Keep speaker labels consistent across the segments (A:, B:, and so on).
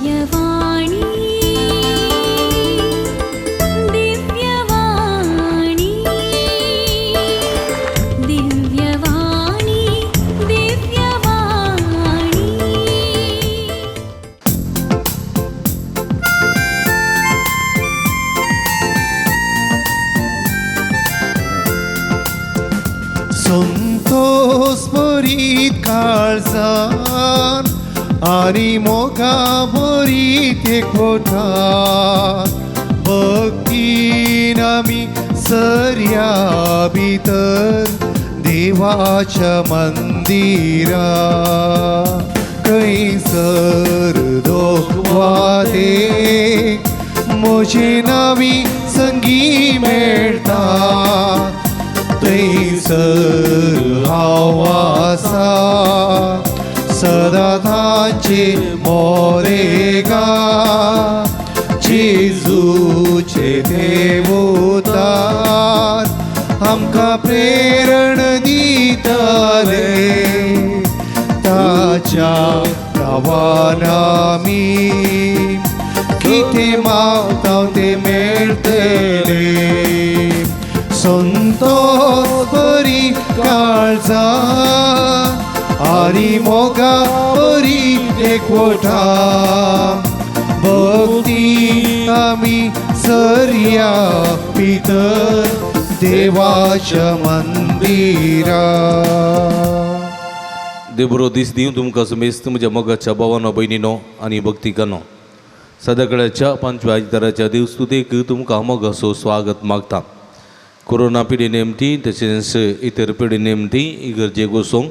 A: दिव्यवाणी, दिव्यवाणी, दिव्यवाणी, दिव्यवाणी.
B: संतोष भरीत काळजान आनी मोगा भरीत एकवटान भक्तीन आमी सरया भितर देवाच्या मंदिरा थंयसर दोवाते म्हजी नवी संगी मेळटा थंयसर हांव आसा सदां तांचे मोरेगा जेजूचे देवतार आमकां प्रेरण दितले ताच्या नांवान आमी कितें मागता तें मेळटलें. संतोष बरी काळजा आनी मोगा बरी एकवटा भक्ती आमी सरया भितर देवाच्या मंदिरा.
C: देव बरो दीस दिवं तुमकां समेस्त म्हज्या मोगाच्या भावानो, भयणीनो आनी भक्तिकानो. सदाकळ्याच्या पांचव्या आयताराच्या देवस्तुतेक तुमकां मोगाचो स्वागत मागता. कोरोना पिढी नेमती तशेंच इतर पिढी नेमती इगर्जेक वचूंक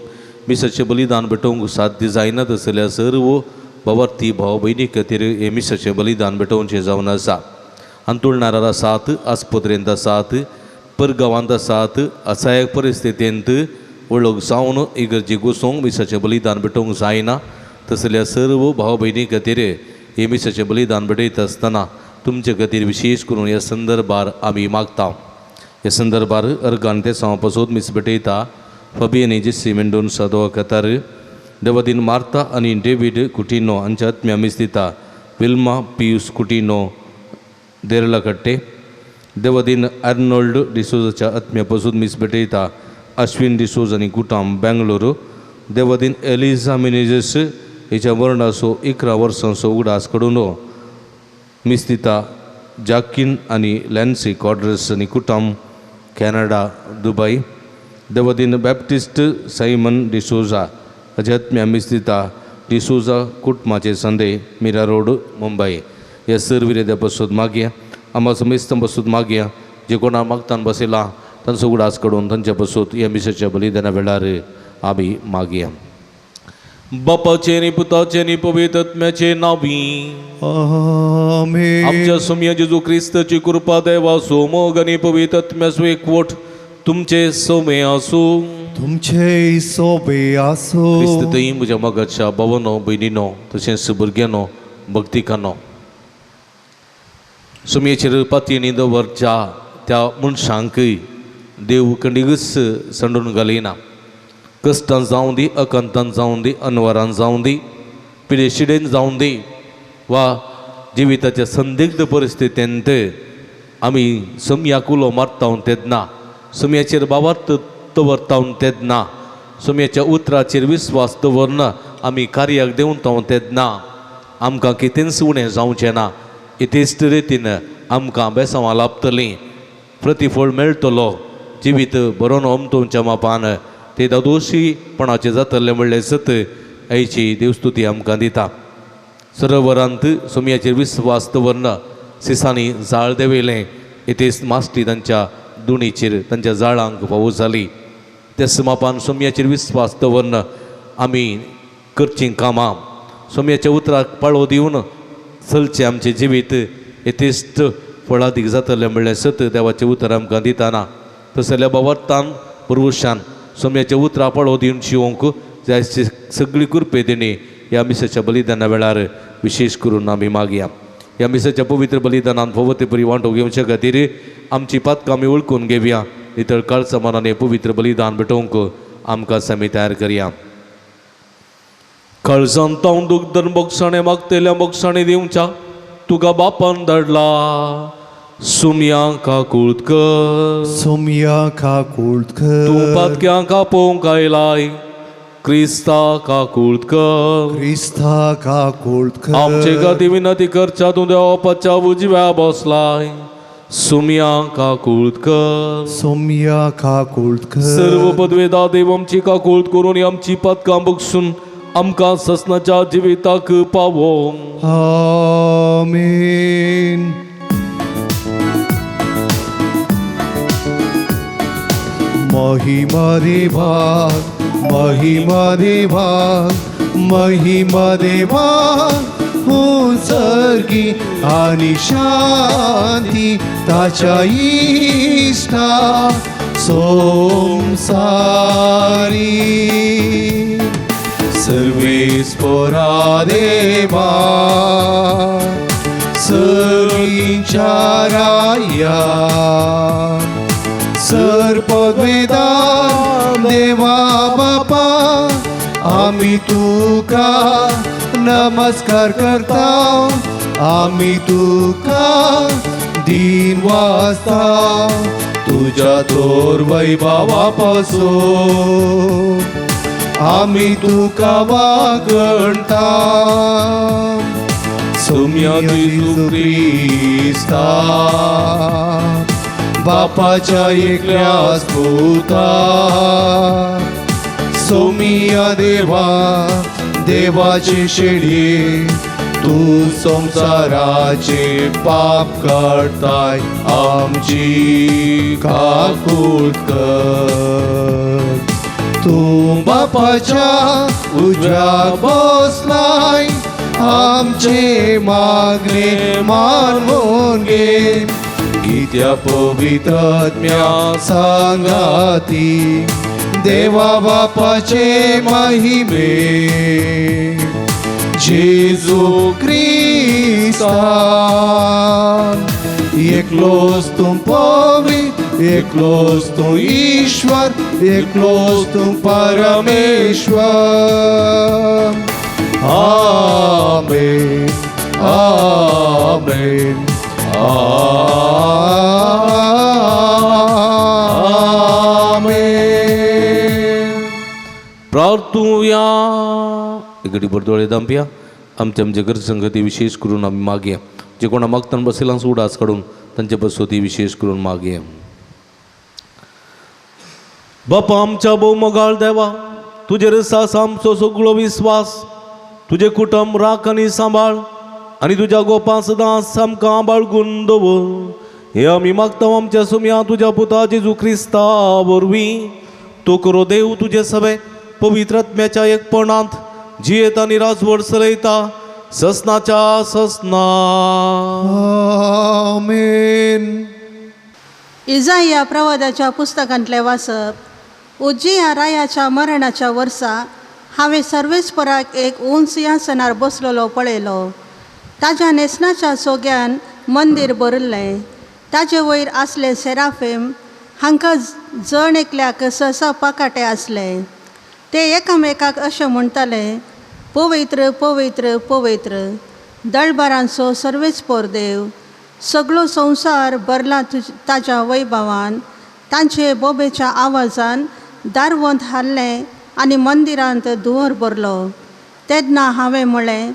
C: मिसाचें बलिदान भेटोवंक साध्य जायना तसल्या सर्व भावार्थी भाव भयणी खातीर हें मिसाचें बलिदान भेटोवचें जावन आसा. अंतुळणारार आसात, आस्पत्रेंत आसात, परगांवांत आसात, असायक परिस्थितींत वळख जावन इगर्जेक वचूंक मिसाचें बलिदान भेटोवंक जायना तसल्या सर्व भाव भयणी खातीर हें मिसाचें बलिदान भेटयता आसतना तुमचे खातीर विशेश करून ह्या संदर्भार आमी मागता. ह्या संदर्भार अर्गान ते पासून मीस भेटयता फबियनी जेसी मेंडोन्सा दो कतार, देवादीन मार्ता आनी डेवीड कुटिनो हांच्या आत्म्या मीस दिता विल्मा पियूस कुटिनो देरलाकट्टे, देवादीन आर्नोल्ड डिसोजाच्या आत्म्या पासून मीस भेटयता अश्विन डिसोज आनी कुटाम बेंगलोर, देवादीन एलिजा मिनेजस हिच्या वर्णाचो 11 वर्सांचो उगडास कडून मीस दिता जाकीन आनी लॅन्सी कॉड्रस आनी कुटाम कॅनडा दुबय, देवादीन बॅप्टिस्ट सायमन डिसोजा हाच्या आत्म्या मीस दिता डिसोजा कुटुंबाचे संदे मिरा रोड मुंबय. ह्या सर विरेद्या पसून मागया आम्हा समेस्तां पसून मागया जे कोणा मागतान बसयला तांचो उगडास कडून तांच्या पसून ह्या मिसाच्या बलिदाना वेळार आमी मागया. बापाचे आनी पुताचे आनी पवित्र आत्म्याचे नांवी
B: आमेन.
C: आमच्या सोमया जेजू क्रिस्ताची कृपा, देवाचो मोग आनी पवित्र आत्म्याचो एकवट तुमचे सोमे आसूं.
B: तुमचे सोबे आसूं.
C: क्रिस्त थंय म्हज्या मोगाच्या भावानो, भयणीनो तशेंच भुरग्यांनो, भक्तिकानो, सुमयेचेर पातयेनी दवरच्या त्या मनशांकय देव कंडीगच सांडून घालिना. कश्टान जावं दी, अकांतान जावं दी, अनवरान जावं दी, पिडेशिडेन जावं दी वा जिविताच्या संदिग्ध परिस्थितींत आमी समयाक उलो मारता तेन्ना, समयाचेर बाबार्थ दवरता तेन्ना, समयाच्या उतराचेर विस्वास दवरन आमी कार्याक देंवता तेन्ना आमकां कितेंच उणें जावचें ना. इतेच रितीन आमकां बेसांवां लाबतलीं, प्रतिफळ मेळटलो, जिवीत बरोवन ओमतोवच्या मापान ते दादोशीपणाचें जातलें म्हणलें सत आयची देवस्तुती आमकां दिता. सरोवरांत सोमयाचेर विस्वास दवरन सिसांनी जाळ देंवयलें, इतेच मास्टी तांच्या दुणीचेर तांच्या जाळांक फावो जाली. त्याच मापान सोमयाचेर विस्वास दवरन आमी करचीं कामां सोमयाच्या उतराक पाळो दिवन चलचें आमचें जिवीत येतेस्त फळादीक जातलें म्हणलें सत देवाचें उतर आमकां दिताना. तसल्या बाबतान पुर्वशान सोमयाच्या उतरा पाळो दिवन शिवोंक जाय सगळी कृपे दिणी ह्या मिसाच्या बलिदाना वेळार विशेश करून आमी मागया. ह्या मिसाच्या पवित्र बलिदानान फावो ते परी वांटो घेवचे खातीर आमची पातकां आमी वळखून घेवया, नितळ काळचा मनान हें पवित्र बलिदान भेटोवंक आमकां समी तयार करया. काळजांत तावन दुग्धन बोगसाणे मागतेल्या बोगसाणे दिवच्या तुका बापान धाडला सुमया काकूळत कर.
B: सोमया काकूळत
C: तूं
B: कर.
C: पातक्यांक आपोवंक आयलाय क्रिस्ता काकूळत कर.
B: क्रिस्ता काकूळत कर.
C: आमचे खातीर विनंती करच्या तूं देवाच्या उजव्या बसलाय सुमया काकूळत कर.
B: सोमया काकूळत कर.
C: सर्व पदवेदा देव आमची काकूळत करून आमची पातकां बगसून आमकां ससनाच्या जिविताक पावोवंक.
B: आमेन. महिमा देवा, महिमा देवा, महिमा देवा उंचर्गी आणि शांती ताच्या इष्टा संसारी. सर्वेस्परा देवा, सर्वींच्या राया, सर्पवेदा देवा बापा, आम्ही तुका नमस्कार करता, आम्ही तुका दिन वाजता, तुझ्या थोर वैभवापासून आम्ही तुका वागणता.
C: सोम्या जेजू
B: क्रिस्ता, बापाच्या एकल्याच पुता, सोमिया देवा, देवाचे शेळये, तू संसाराचे पाप काढताय, आमची काकूट कर. तू बापाच्या उजव्या बसलाय, आमचे मागणे मानून घे. कित्या पवित्रत्म्या सांगाती देवा बापाचे महिमे, जेजू क्रिस्ता, एकलोच तूं पवित्र, एकलोच तूं ईश्वर, एकलोच तूं परमेश्वर. आमेन, आमेन, आमेन.
C: प्रार्थुया. इकडे बरदोळे दांपया आमच्या आमच्या गरजंगती विशेष करून आमी मागया. जे कोणा मागताना बसयलां उडास काडून तांचे बसोती विशेष करून मागया. बापा आमच्या भोवमोगाळ देवा, तुजेर आसा आमचो सगळो विस्वास. तुजें कुटुंब राख आनी सांबाळ आनी तुज्या गोपां सदांच आमकां बाळगून दवर. हे आमी मागता आमच्या सुमया तुज्या पुता जेजू क्रिस्ता वरवीं. तो करो देव तुजे सवे पवित्र आत्म्याच्या एकपणांत जियेता आनी राजवट चलयता ससनाच्या ससना.
B: आमेन.
D: इजाया प्रवादाच्या पुस्तकांतलें वाचप. उज्जिया रायाच्या मरणाच्या वर्सा हांवें सर्वेस्पराक एक उंच सिंहासनार बसलेलो पळयलो. ताज्या न्हेसणाच्या सोग्यान मंदीर भरिल्लें. ताजे वयर आसले सेराफेम हांकां जण एकल्याक ससा पाकाटे आसले. ते एकामेकाक अशें म्हणटाले, पवित्र पवित्र पवित्र दळबारांचो सर्वेस्पर देव, सगळो संवसार भरला तुज ताज्या वैभवान. तांचे बोबेच्या आवाजान दारवंत हाल्लें आनी मंदिरांत धुंवर भरलो. तेन्ना हांवें म्हळें,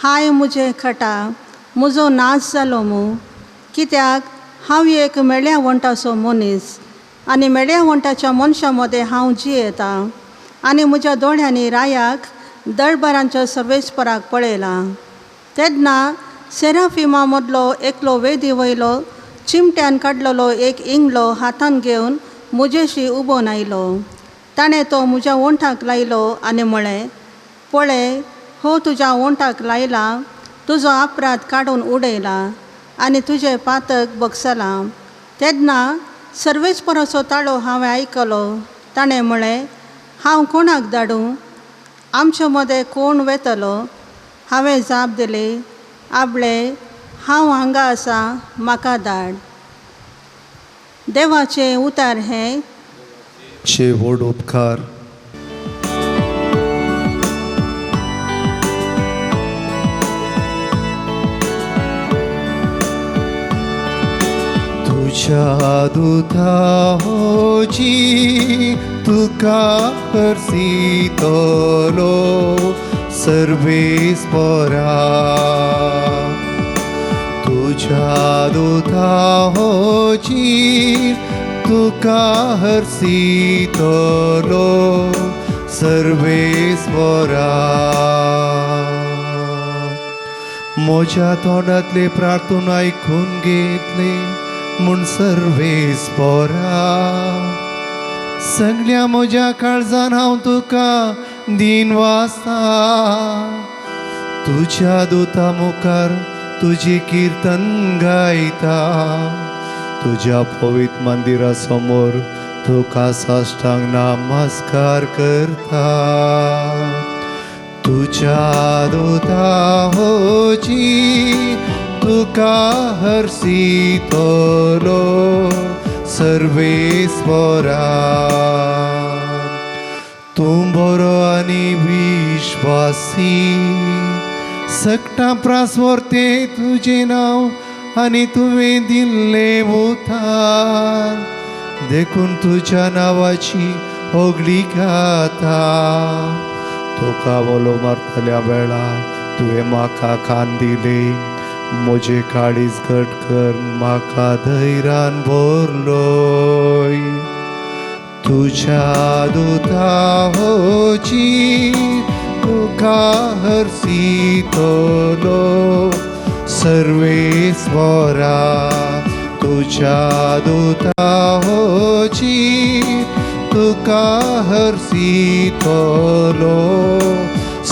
D: हाय म्हजें खटा, म्हजो नाश जालो मू, कित्याक हांव एक मेळ्या वंटाचो मनीस आनी मेळ्या वंटाच्या मनशां मदें हांव जियेतां आनी म्हज्या दोळ्यांनी रायाक दळबारांच्या सर्वेस्पराक पळयलां. तेन्ना सेराफिमा मदलो एकलो वेदी वयलो चिमट्यान काडलेलो एक इंगलो हातान घेवन म्हजेशी उबोन आयलो. ताणें तो म्हज्या ओंठाक लायलो आनी म्हळें, पळय, हो तुज्या ओंठाक लायला, तुजो अपराध काडून उडयला आनी तुजें पातक बगसलां. तेन्ना सर्वेस्पराचो ताळो हांवें आयकलो. ताणें म्हळें, हांव कोणाक धाडूं? आमचे मदें कोण वेतलो? हांवें जाप दिली, आपले हांव हांगा आसा, म्हाका धाड. देवाचें उतार हें.
B: चे व्हड उपकार. तुझ्या दुता होजी तुका हरसितलो सर्वेस्परा. तुझ्या दुता होजी तुका हरसितलो सर्वेस्परा. म्हज्या तोंडांतले प्रार्थना आयकून घेतले म्हूण सर्वेस्परा. सगल्या म्हज्या काळजान हांव तुका दीन वाचता. तुज्या दुता मुखार तुजी किर्तन गायता. तुज्या पवित्र मंदिरा समोर तुका साष्टांग नमस्कार करता. तुज्या दुता होजी तुका हरसितलो सर्वेस्परा. तूं बरो आनी विश्वासी सगटां प्रासवर्ते तुजें नांव आनी तुवें दिल्लें उतार देखून तुज्या नांवाची होगडी गाता. तुका वलो मारतल्या वेळार तुवें म्हाका कान दिले. म्हजें काळीज घट कर म्हाका धैर्यान भरलोय. तुज्या दुता होजी तुका हरसितलो सर्वेस्परा. तुझ्या दुता होजी तुका हरसितलो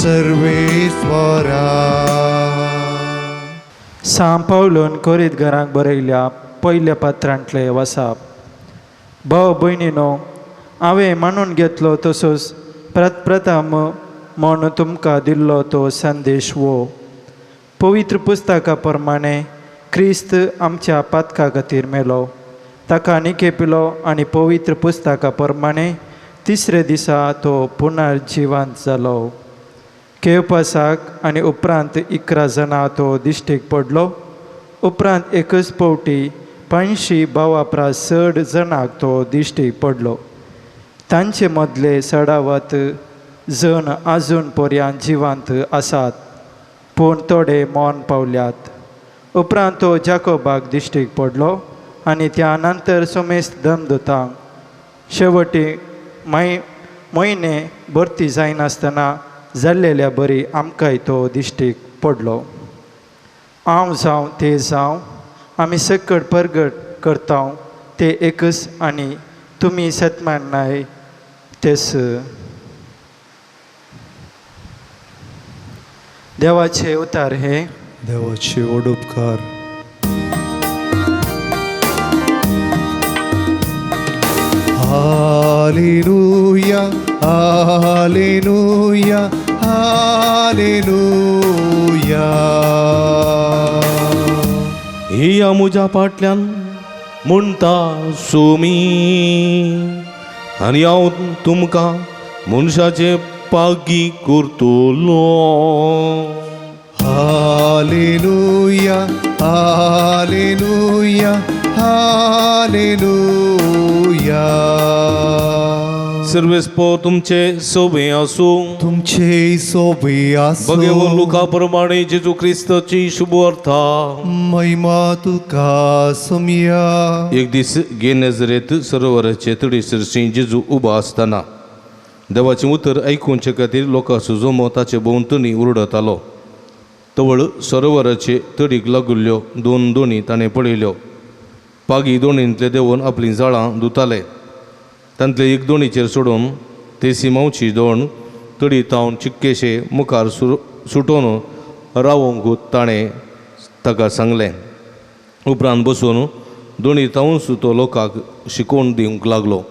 B: सर्वेस्परा.
E: सांव पावलोन कोरीत घरांक बरयल्या पयल्या पत्रांतले वसाप. भाव भयणीनो, हांवें मानून घेतलो तसोच प्रथम म्हूण तुमकां दिल्लो तो संदेश वो. पवित्र पुस्तका प्रमाणे क्रिस्त आमच्या पातका खातीर मेलो, ताका निकेपिलो आनी पवित्र पुस्तका प्रमाणे तिसरे दिसा तो पुनर्जिवंत जालो. केवपासाक आनी उपरांत 11 जाणां तो दिश्टीक पडलो. उपरांत एकच पावटी 500 भावा परस चड जाणांक तो दिश्टीक पडलो. तांचे मदले चडावत जण आजून पर्यंत जिवंत आसात, पूण थोडे मरण पावल्यात. उपरांत तो जाकोबाक दिश्टीक पडलो आनी त्या नंतर समेस्त दमदुतांक. शेवटी म्हयने भरती जायनासतना जाल्लेल्या बरी आमकांय तो दिश्टीक पडलो. हांव जावं ते जावं आमी सकट परगट करता ते एकच आनी तुमी सतमानाय तेच. देवाचे उतार हे.
B: देवाचे व्हड उपकार. Hallelujah hallelujah hallelujah.
C: हिया म्हज्या फाटल्यान म्हणटा सोमी आनी हांव तुमकां मनशाचे पागी करतलो.
B: Hallelujah hallelujah hallelujah.
C: सर्वेस्पो तुमचे सोबे आसूं.
B: तुमचे सोबे आसूं.
C: बगेवर लुका प्रमाणे जेजू क्रिस्ताची शुभ अर्था.
B: महिमा तुका सोमया.
C: एक दीस गेनेजरेत सरोवराचे तडी सरशी जेजू उबो आसतना देवाचें उतर आयकुचे खातीर लोकांचो जमो ताचे भोंवतणी उरडतालो. तवळ सरोवराचे तडीक लागिल्ल्यो दोन दोणी ताणें पळयल्यो. पागी दोणींतले देंवोन आपलीं जाळां धुताले. तांतले एक दोणीचेर सोडून ते सिमांवची दोण तडी तावन चिक्केशे मुखार सुटोवन रावोंक ताणें ताका सांगलें. उपरांत बसून दोणी तावूनच तो लोकांक शिकोवन दिवंक लागलो.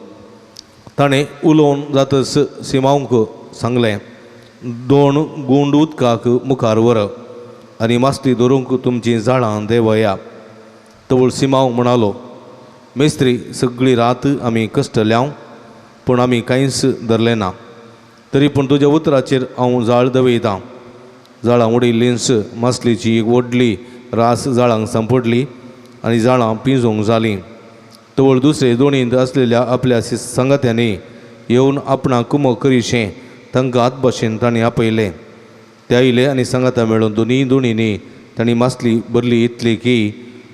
C: ताणें उलोवन जातच सिमांवक सांगलें, दोन गुंड उदकाक मुखार व्हर आनी मासली धरूंक तुमचीं जाळां देंवया. तवळ सिमांव म्हणालो, मेस्त्री सगळी रात आमी कश्टल्या पूण आमी कांयच धरलें ना, तरी पूण तुज्या उतराचेर हांव जाळ दवयतां. जाळां उडयल्लींच मासलेची एक व्हडली रास जाळांक सांपडली आनी जाळां पिंजूंक जालीं. तवळ दुसरे दोणींत आसलेल्या आपल्या सांगात्यांनी येवन आपणाक कुमक करीशें तांकां हात भाशेन तांणी आपयलें. ते आयले आनी सांगाता मेळून दोनी दोणींनी तांणी मासली भरली इतली की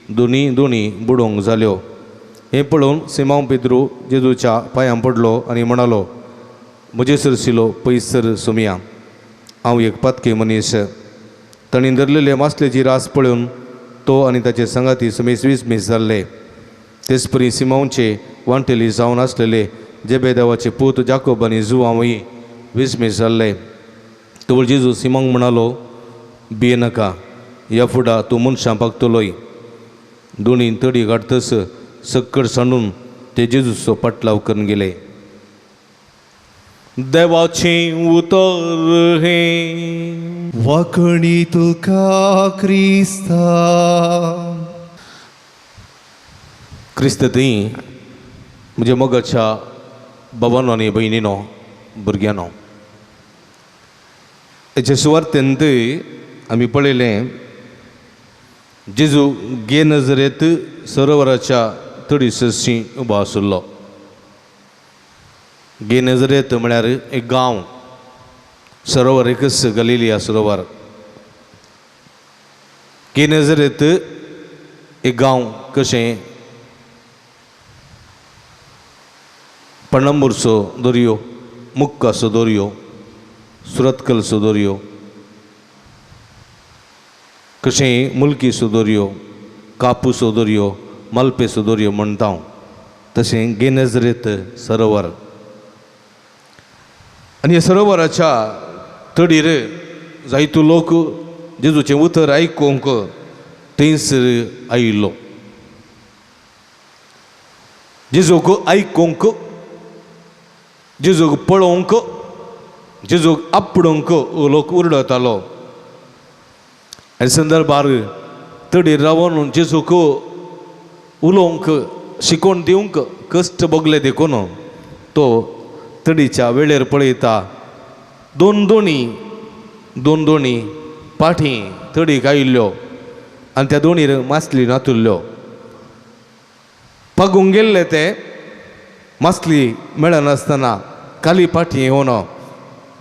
C: दोनी दोणी बुडोवंक जाल्यो. हें पळोवन सिमांव पेद्रू जेजूच्या पांयां पडलो आनी म्हणालो, म्हजे सरशिलो पयसर सोमया, हांव एक पातकी मनीस. तांणी धरलेले मासलेची रास पळोवन तो आनी ताचे सांगाती समेस विस्मीस जाल्ले. तेच परी सिमांवचे वांटेली जावन आसलेले जेबेदेवाचे पूत जाकोब आनी जुवांवूय विस्मीस जाल्ले. तवळ जेजू सिमांक म्हणालो, भिये नाका, ह्या फुडा तूं मनशां पागतलोय. दोणी तडी काडतस सक्कड सांडून ते जेजूचो पाटलाव करून गेले. देवाचें उतर हें.
B: वाकणी तुका क्रिस्ता.
C: क्रिस्त थंय म्हज्या मोगाच्या बाबानो आनी भयणीनो, भुरग्यांनो, हेचे सुवार्तेंत आमी पळयलें जेजू गे नजरेत सरोवराच्या तडी सरशी उबो आशिल्लो. गे नजरेत म्हळ्यार एक गांव, सरोवर एकच गलिलिया सरोवर. गे नजरेत एक गांव कशें पणंबूरचो दर्यो, मुक्काचो दर्यो, सुरतकलचो दर्यो, कशें मुल्कीचो दर्यो, कापूसो दर्यो, मलपेचो दर्यो म्हणटा हांव, तशें गेनजरेत सरोवर. आनी ह्या सरोवराच्या तडीर जायतो लोक जेजूचें उतर आयकूंक थंयसर आयिल्लो. जेजूक आयकूंक, जेजूक पळोवंक, जेजूक आपडूंक लोक उरडतालो. आनी संदर्भार तडीर रावन जेजूक उलोवंक, शिकोवन दिवंक कश्ट भोगले देखून तो तडीच्या वेळेर पळयता दोन दोणी, दोन दोणी पाठी तडीक आयिल्ल्यो आनी त्या दोणीर मासली नातुल्ल्यो. पागूंक गेल्ले ते मासली मेळनासतना खाली पाठी येवन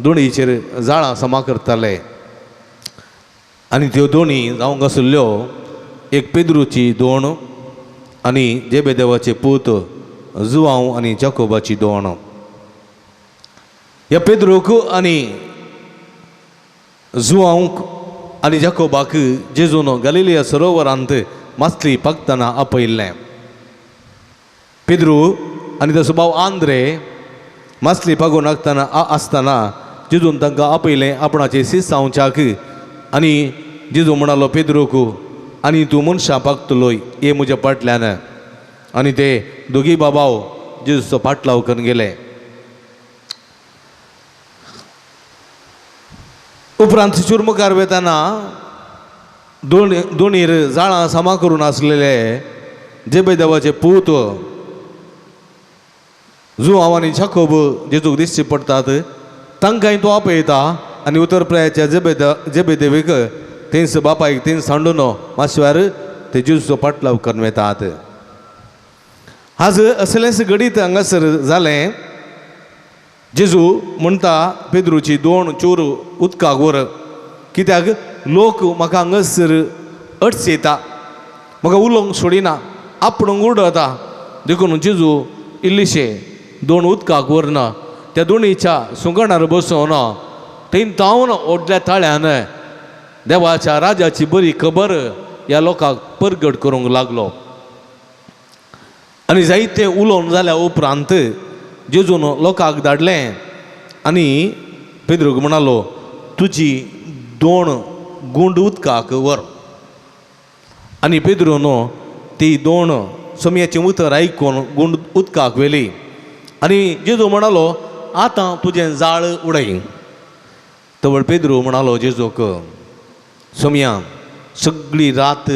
C: दोणीचेर जाळां समा करताले. आनी त्यो दोणी जावंक आशिल्ल्यो एक पेद्रूची दोण आनी जेबेदेवाचे पूत जुवांव आनी जाकोबाची दोण. ह्या पेद्रूक आनी जुवांवक आनी जाकोबाक जेजून गलिलिया सरोवरांत मासली पागतना आपयल्लें. पेद्रू आनी ताचो भाव आंद्रे मासली पागून आसतना आसतना जेजून तांकां आपयलें आपणाचे सिसांवच्याक. आनी जेजू म्हणालो पेद्रूक, आनी तूं मनशां पागतलोय, ये म्हज्या फाटल्यान. आनी ते दोगी बाबाव जेजूचो फाटलाव करून गेले. उपरांत चुरमुखार वेताना दोन दोणीर जाळां सामा करून आसलेले जेबेदेवाचे पूत जुवांव आनी जाकोब जेजूक दिसचे पडटात, तांकांय तो आपयता आनी उतर प्रायाच्या जेबेदेवीक थंयस बापायक थंय सांडून मातशेवार ते जेजूचो पाटलाव करून वेतात. आज असलेंच घडीत हांगासर जालें. जेजू म्हणटा पेद्रूची दोन चोर उदकाक व्हर, कित्याक लोक म्हाका हांगासर अडचयता, म्हाका उलोवंक सोडिना, आपणूंक उडयता. देखून जेजू इल्लीशे दोन उदकाक व्हरना, त्या दोणीच्या सुंगणार बसोवन थंय तावन व्हडल्या ताळ्यान देवाच्या राजाची बरी खबर ह्या लोकांक परगट करूंक लागलो. आनी जायते उलोवन जाल्या उपरांत जेजून लोकांक धाडलें आनी पेद्रूक म्हणालो, तुजी दोन गुंड उदकाक व्हर. आनी पेद्रून ती दोन सोमयाचें उतर आयकून गुंड उदकाक व्हेली. आनी जेजू म्हणालो, आतां तुजें जाळ उडय. तवळ पेद्रू म्हणालो जेजूक, सोमया, सगळी रात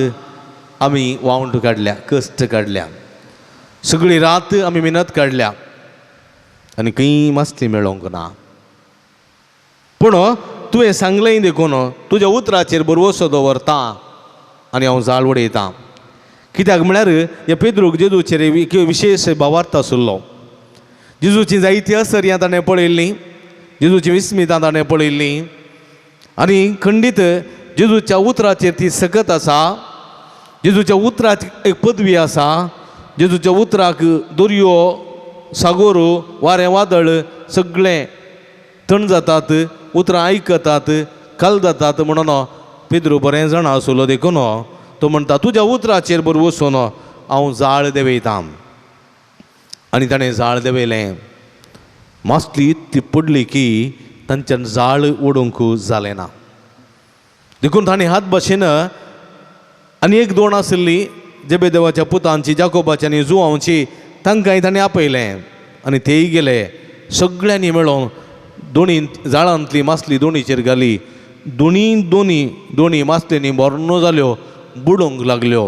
C: आमी वावंट काडल्या, कश्ट काडल्या, सगळी रात आमी मिनत काडल्या आनी खंय मासली मेळोंक ना. पूण तुवें सांगलें देखून तुज्या उतराचेर भरवसो दवरता आनी हांव जाळ उडयतां. कित्याक म्हळ्यार ह्या पेद्रूक जेजूचेर एक विशेश भावार्थ आशिल्लो. जेजूची जायती असर्यां ताणें पळयल्लीं, जेजूची विस्मितां ताणें पळयल्लीं आनी खंडीत जेजूच्या उतराचेर ती सकत आसा, जेजूच्या उतराक एक पदवी आसा, जेजूच्या उतराक दर्यो सागोर वारें वादळ सगळें थंड जातात, उतरां आयकतात, काल जातात म्हणून पेद्रू बरें जाणा आसलो. देखून तो म्हणटा तुज्या उतराचेर बरो वचून हांव जाळ देंवयतां. आनी ताणें जाळ देंवयलें. मासली इतली पडली की तांच्यान जाळ ओडूंक जालें ना. देखून ताणें हात भाशेन आनी एक दोन आशिल्ली जेबेदेवाच्या पुतांची, जाकोबाची आनी जुवांवची, तांकांय ताणें आपयलें आनी तेय गेले. सगळ्यांनी मेळोन दोनी जाळांतली मासली दोणीचेर घाली. दोनी दोनी दोनी मासलेनी बरो जाल्यो, बुडोवंक लागल्यो,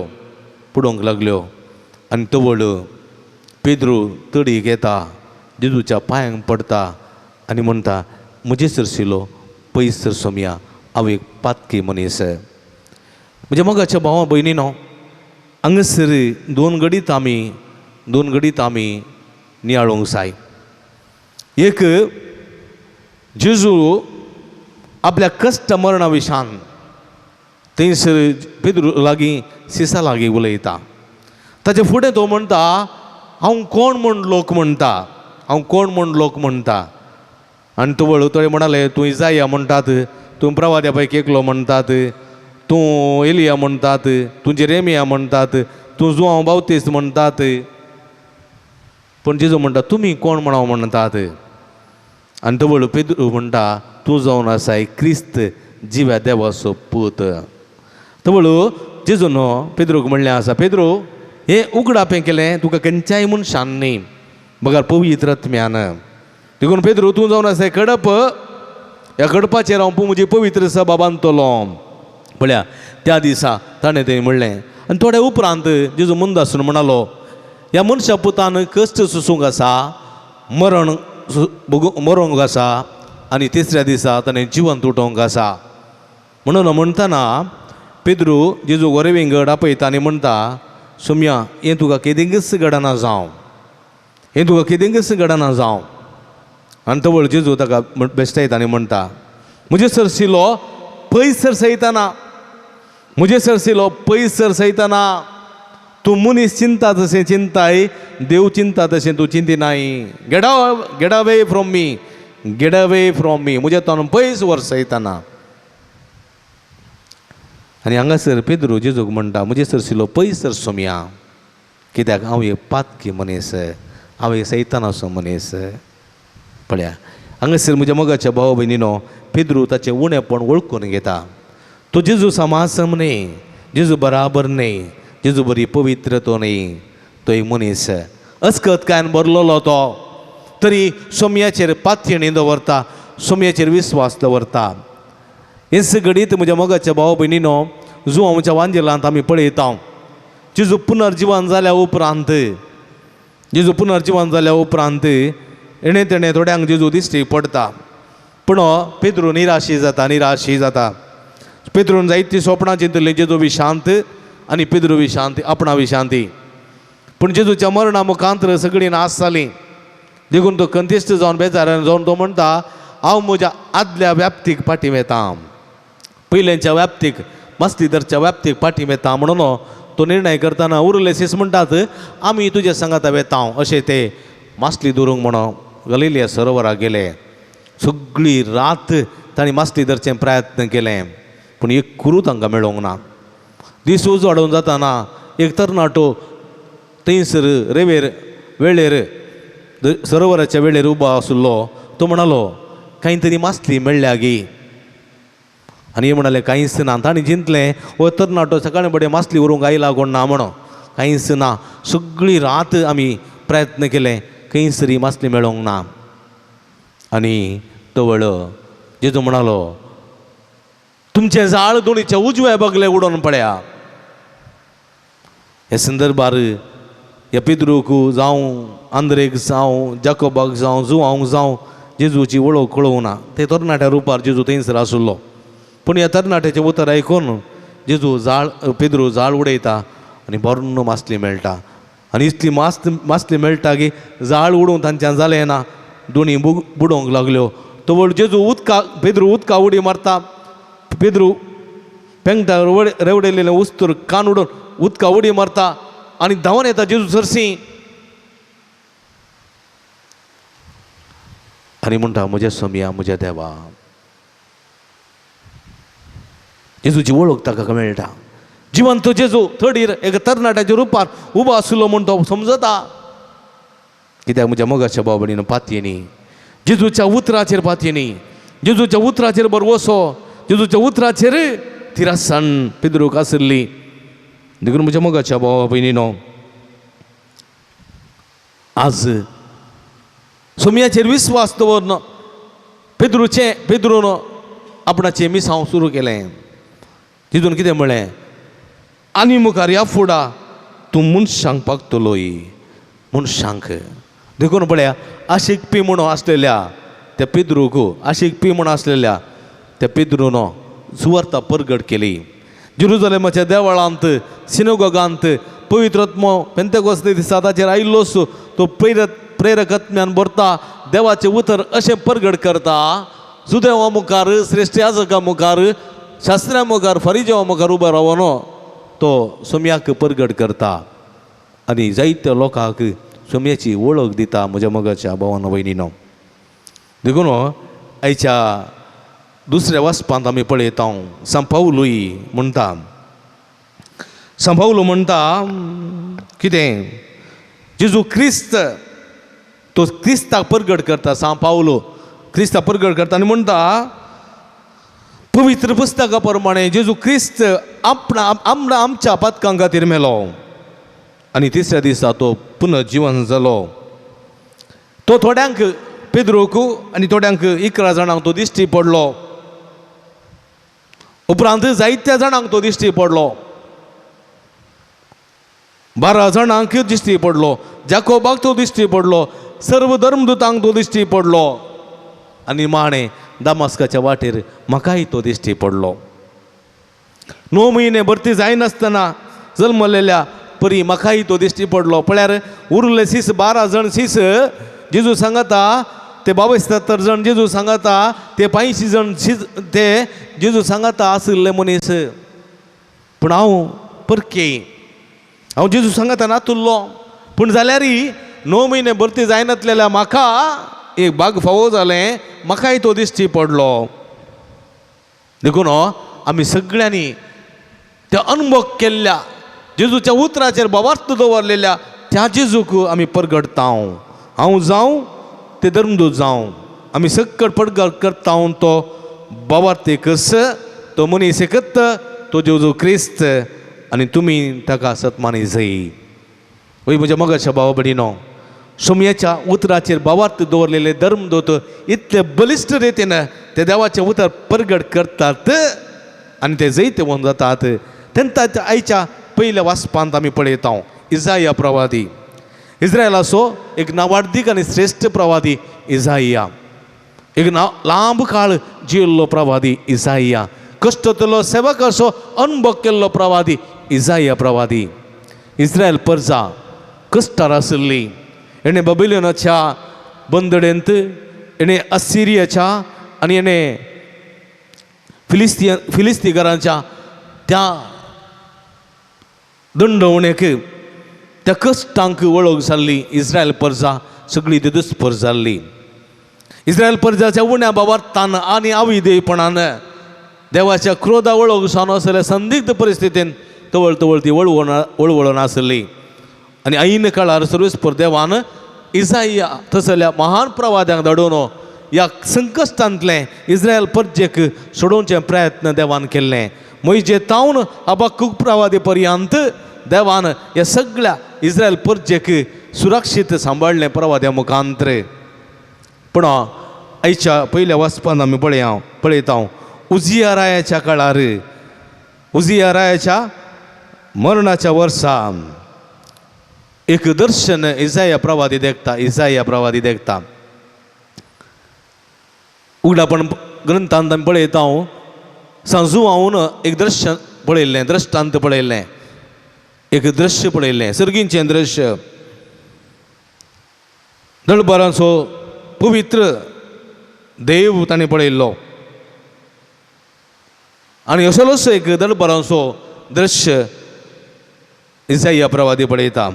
C: बुडोवंक लागल्यो. आनी तवळ पेद्रू तडीक येता, जेजूच्या पांयांक पडटा आनी म्हणटा म्हजे सरशिलो पयस सर सोमया, हांव एक पातकी मनीस. म्हज्या मोगाच्या भावा भयणीनो, हांगासर दोन घडीत आमी नियाळूंक जाय. एक, जेजू आपल्या कश्ट मरणा विशान थंयसर पेद्रू लागीं सिसा लागीं उलयता. ताचे फुडें तो म्हणटा हांव कोण म्हूण लोक म्हणटा, हांव कोण म्हूण लोक म्हणटा. आनी तो वळवतळे म्हणाले तूं इजाया म्हणटात, तूं प्रवाद्या पैकी एकलो म्हणटात, तूं एलिया म्हणटात, तूं जेरेमिया म्हणटात, तूं जुआंव बावतीस्त म्हणटात. पूण जेजू म्हणटा तुमी कोण म्हण म्हणटात. आनी तो वळू पेद्रू म्हणटा तूं जावन आसाय क्रिस्त जिव्या देवाचो पूत. तो वळू जेजून पेद्रूक म्हणलें आसा, पेद्रू हें उगडापें केलें तुका खंयच्याय मनशान न्ही बगर पवित्र आत्म्यान. देखून पेद्रू तूं जावन आसाय कडप, ह्या कडपाचेर हांव म्हजी पवित्र सभा बांदतलो. पळया त्या दिसा ताणें तें म्हणलें. आनी थोड्या उपरांत जेजू मुंदासून म्हणालो ह्या मनशा पुतान कश्ट सोसूंक आसा, मरण मरोंक आसा आनी तिसऱ्या दिसा ताणें जिवंत उठोवंक आसा. म्हणून म्हणटना पेद्रू जेजू गोरे विंगड आपयता आनी म्हणटा सोम्या हें तुका केदिंगच घडना जावं, हें तुका केदिंगच घडना जावं. आनी तवळ जेजू ताका बेश्टायता आनी म्हणटा म्हजे सरशिलो पयस सरसयतना, म्हजे सरशिलो पयस सरसयतना तूं मनीस चिंता तशें चिंताय, देव चिंता तशें तूं चिंतिनाय. Get get away from me, get away from me, म्हज्या तोंड पयस वरसयतना. आनी हांगासर पेद्रू जेजूक म्हणटा म्हजे सरशिलो पयस सर सोमया, कित्याक हांव एक पातकी मनीस, हांव एक सैतानाचो मनीस. पळया हांगासर म्हज्या मोगाच्या भाव भयणीनो, पेद्रू ताचें उणेपण वळखून घेता. तो जेजू समासम न्ही, जेजू बराबर न्ही, जेजू बरी पवित्र तो न्ही, तो एक मनीस अस्कत कांय भरलेलो तो तरी सोमयाचेर पातयेणी दवरता, सोमयाचेर विस्वास दवरता. हेच घडीत म्हज्या मोगाच्या भाव भयणीनो, जुआंवच्या वांजेलांत आमी पळयता जेजू पुनर्जिवन जाल्या उपरांत, जेजू पुनर्जिवन जाल्या उपरांत हेणें तेणें थोड्यांक जेजू दिश्टी पडटा. पूण पेद्रू निराशी जाता, निराशी जाता. पेद्रून जायतीं सोपणां चिंतलीं जेजू विशांत आनी पेद्रू विशांत आपणा विशांती. पूण जेजूच्या मरणा मुखांत सगळीं नाश जालीं. देखून तो कंतिश्ट जावन बेजारान जावन तो म्हणटा हांव म्हज्या आदल्या व्याप्तीक फाटीं वेता, पयल्यांच्या व्याप्तीक मासली धरच्या व्याप्तीक फाटीं वेता. म्हणून तो निर्णय करतना उरले सीस म्हणटात आमी तुज्या सांगाता वेता अशें ते मासली धरूंक म्हणून गलिलिया सरोवराक गेले. सगळी रात तांणी मासली धरचें प्रयत्न केलें पूण एक कुरू तांकां मेळोंक ना. दीस उजवाडून जाताना एक तरणाटो थंयसर रेवेर वेळेर सरोवराच्या वेळेर उबो आशिल्लो. तो म्हणालो कांय तरी मासली मेळ्ळ्या गी. आनी हे म्हणाले कांयच ना. तांणी चिंतलें हो तरणाटो सकाळीं बडें मासली व्हरूंक आयला कोण ना म्हणून, कांयच ना. सगळी रात आमी प्रयत्न केले खंयसरी तरी मासली मेळोंक ना. आनी तवळ जेजू म्हणालो तुमचें जाळ दोणीच्या उजव्या बगले उडोवन पळया. हे संदर्भार ह्या पेद्रूक जावं आंद्रेक जावं जाकोबाक जावं जुआंक जावं जेजूची वळख कळोवंक ना. ते तरणाट्या रुपार जेजू थंयसर आशिल्लो. पूण ह्या तरणाट्याचें उतर आयकून जेजू जाळ पेद्रू जाळ उडयता आनी बरो मासली मेळटा आनी इतली मासली मेळटा की जाळ उडोवंक तांच्यान जालें ना, दोनी बुडोवंक लागल्यो. तवळ जेजू उदका पेद्रू उदका उडी मारता, पेद्रू पेंगटा रेवडेलेलें उस्तूर कान उडोवन उदका उडी मारता आनी धांवन येता जेजू सरशी आनी म्हणटा म्हज्या सोमया म्हज्या देवा. जेजूची वळख ताका मेळटा. जिवंत जेजू थडीर एका तरणाट्याच्या रुपार उबो आसलो म्हूण तो समजता. कित्याक म्हज्या मोगाच्या भाव भयणीन पातयेनी जेजूच्या उतराचेर पातयेनी, जेजूच्या उतराचेर बरवसो, जेजूच्या उतराचेर थिरासाण पेद्रूक आशिल्ली. देखून म्हज्या मोगाच्या भावा भयणीनो आज सोमयाचेर विस्वास दवरन पेद्रून आपणाचें मिसांव सुरू केलें. तितून कितें म्हळें, आनी मुखार ह्या फुडा तूं मनशांक पागतलोय मनशांक. देखून पळया आशिकपी म्हणून आसलेल्या त्या पेद्रूक, आशिकपी म्हणून आसलेल्या त्या पेद्रून सुवार्ता परगट केली. जेरुजलेमाच्या देवळांत सिनोगोगांत पवित्र आत्मो पेंतेकोस्त दिसा ताचेर आयिल्लोच तो प्रेरक आत्म्यान भरता, देवाचें उतर अशें परगट करता. जुदेवा मुखार, श्रेश्ठ याजका मुखार, शास्त्र्या मुखार, फरिजेवा मुखार उबो रावन तो सोमयाक परगट करता आनी जायत्या लोकांक सोमयाची वळख दिता. म्हज्या मोगाच्या भावान भयणीनो देखून आयच्या दुसऱ्या वाचपांत आमी पळयता सांव पावलूय म्हणटा, सांव पावलू म्हणटा कितें, जेजू क्रिस्त तो क्रिस्ताक परगट करता. सांव पावलो क्रिस्ताक परगट करता आनी म्हणटा पवित्र पुस्तका प्रमाणे जेजू क्रिस्त आपणा आमच्या आमच्या पातकां खातीर मेलो आनी तिसऱ्या दिसा तो पुनर्जिवन जालो. तो थोड्यांक पेद्रूक आनी थोड्यांक 11 जाणांक तो दिश्टी पडलो. उपरांत जायत्या जाणांक तो दिश्टी पडलो, 12 जाणांक दिश्टी पडलो, जाकोबाक तो दिश्टी पडलो, सर्व धर्मदूतांक तो दिश्टी पडलो आनी माणे दामास्काच्या वाटेर म्हाकाय तो दिश्टी पडलो. 9 म्हयने भरती जायनासतना जल्मलेल्या परी म्हाकाय तो दिश्टी पडलो. पळयार उरले सीस 12 जण सीस जेजू सांगता, ते 72 जण जेजू सांगता, ते 85 जण सीस ते जेजू सांगता आशिल्ले मनीस. पूण हांव परके, हांव जेजू सांगता नातुल्लो, पूण जाल्यारय 9 म्हयने भरती जायनातलेल्या म्हाका एक भाग फावो जालें, म्हाकाय तो दिश्टी पडलो. देखून आमी सगळ्यांनी त्या अनुभव केल्ल्या जेजूच्या उतराचेर भावार्थ दवरलेल्या त्या जेजूक आमी परगटता. हांव जावं ते धर्मदूत जावं, आमी सकट पडगट करता तो भावार्थ एकच, तो मनीस एकत, तो जेजू क्रिस्त आनी तुमी ताका सत्मानी जाय. वय म्हज्या मोगाच्या भावा भयणीनो सोमयाच्या उतराचेर भावार्थ दवरलेले धर्मदूत इतले बलिश्ट रितीन ते देवाचें उतर परगट करतात आनी ते जैतवंत जातात. तेन्ना आयच्या पयल्या वाचपांत आमी पळयता इजाया प्रवादी, इस्रायलाचो एक नावाडदीक आनी श्रेश्ठ प्रवादी इजाया, एक लांब काळ जियेल्लो प्रवादी इजाया, कश्टतलो सेवक असो अनुभव केल्लो प्रवादी इजाया प्रवादी. इस्रायल परजा कश्टार आशिल्ली, हेणें बबिलोनाच्या बंदडेंत, हेणें असिरियाच्या आनी हेणें फिलिस्तीकारांच्या त्या दंडवणेक त्या कश्टांक वळख जाल्ली. इस्रायल परजा सगळी दुस्पर जाल्ली. इस्रायल परजाच्या उण्या बाबार्थान आनी आविदेयपणान देवाच्या क्रोधा वळख जावन आसलेल्या संदिग्ध परिस्थितीन तवळ तवळ ती वळवळून आसली. आनी ऐन काळार सर्वेस्पर देवान इजाया तसल्या महान प्रवाद्यांक धाडून ह्या संकश्टांतलें इस्रायल परजेक सोडोवचें प्रयत्न देवान केल्लें. मोयजे तावन हबक्कुक प्रवादी पर्यंत देवान ह्या सगळ्या इस्रायल परजेक सुरक्षीत सांबाळ्ळें प्रवाद्या मुखांत्र. पूण आयच्या पयल्या वाचपान आमी पळयता उजिया रायाच्या काळार, उजिया रायाच्या मरणाच्या वर्सा एक दर्शन इजाया प्रवादी देखता, इजाया प्रवादी देखता. उगडापण ग्रंथांत आमी पळयता सांजू हांवून एक दर्शन पळयल्लें, द्रश्टांत पळयल्लें. एक दृश्य पळयल्लें, सर्गींचें दृश्य. दळबरांचो पवित्र देव ताणें पळयल्लो आनी असलोच एक दळबरांचो दृश्य इजाया प्रवादी पळयता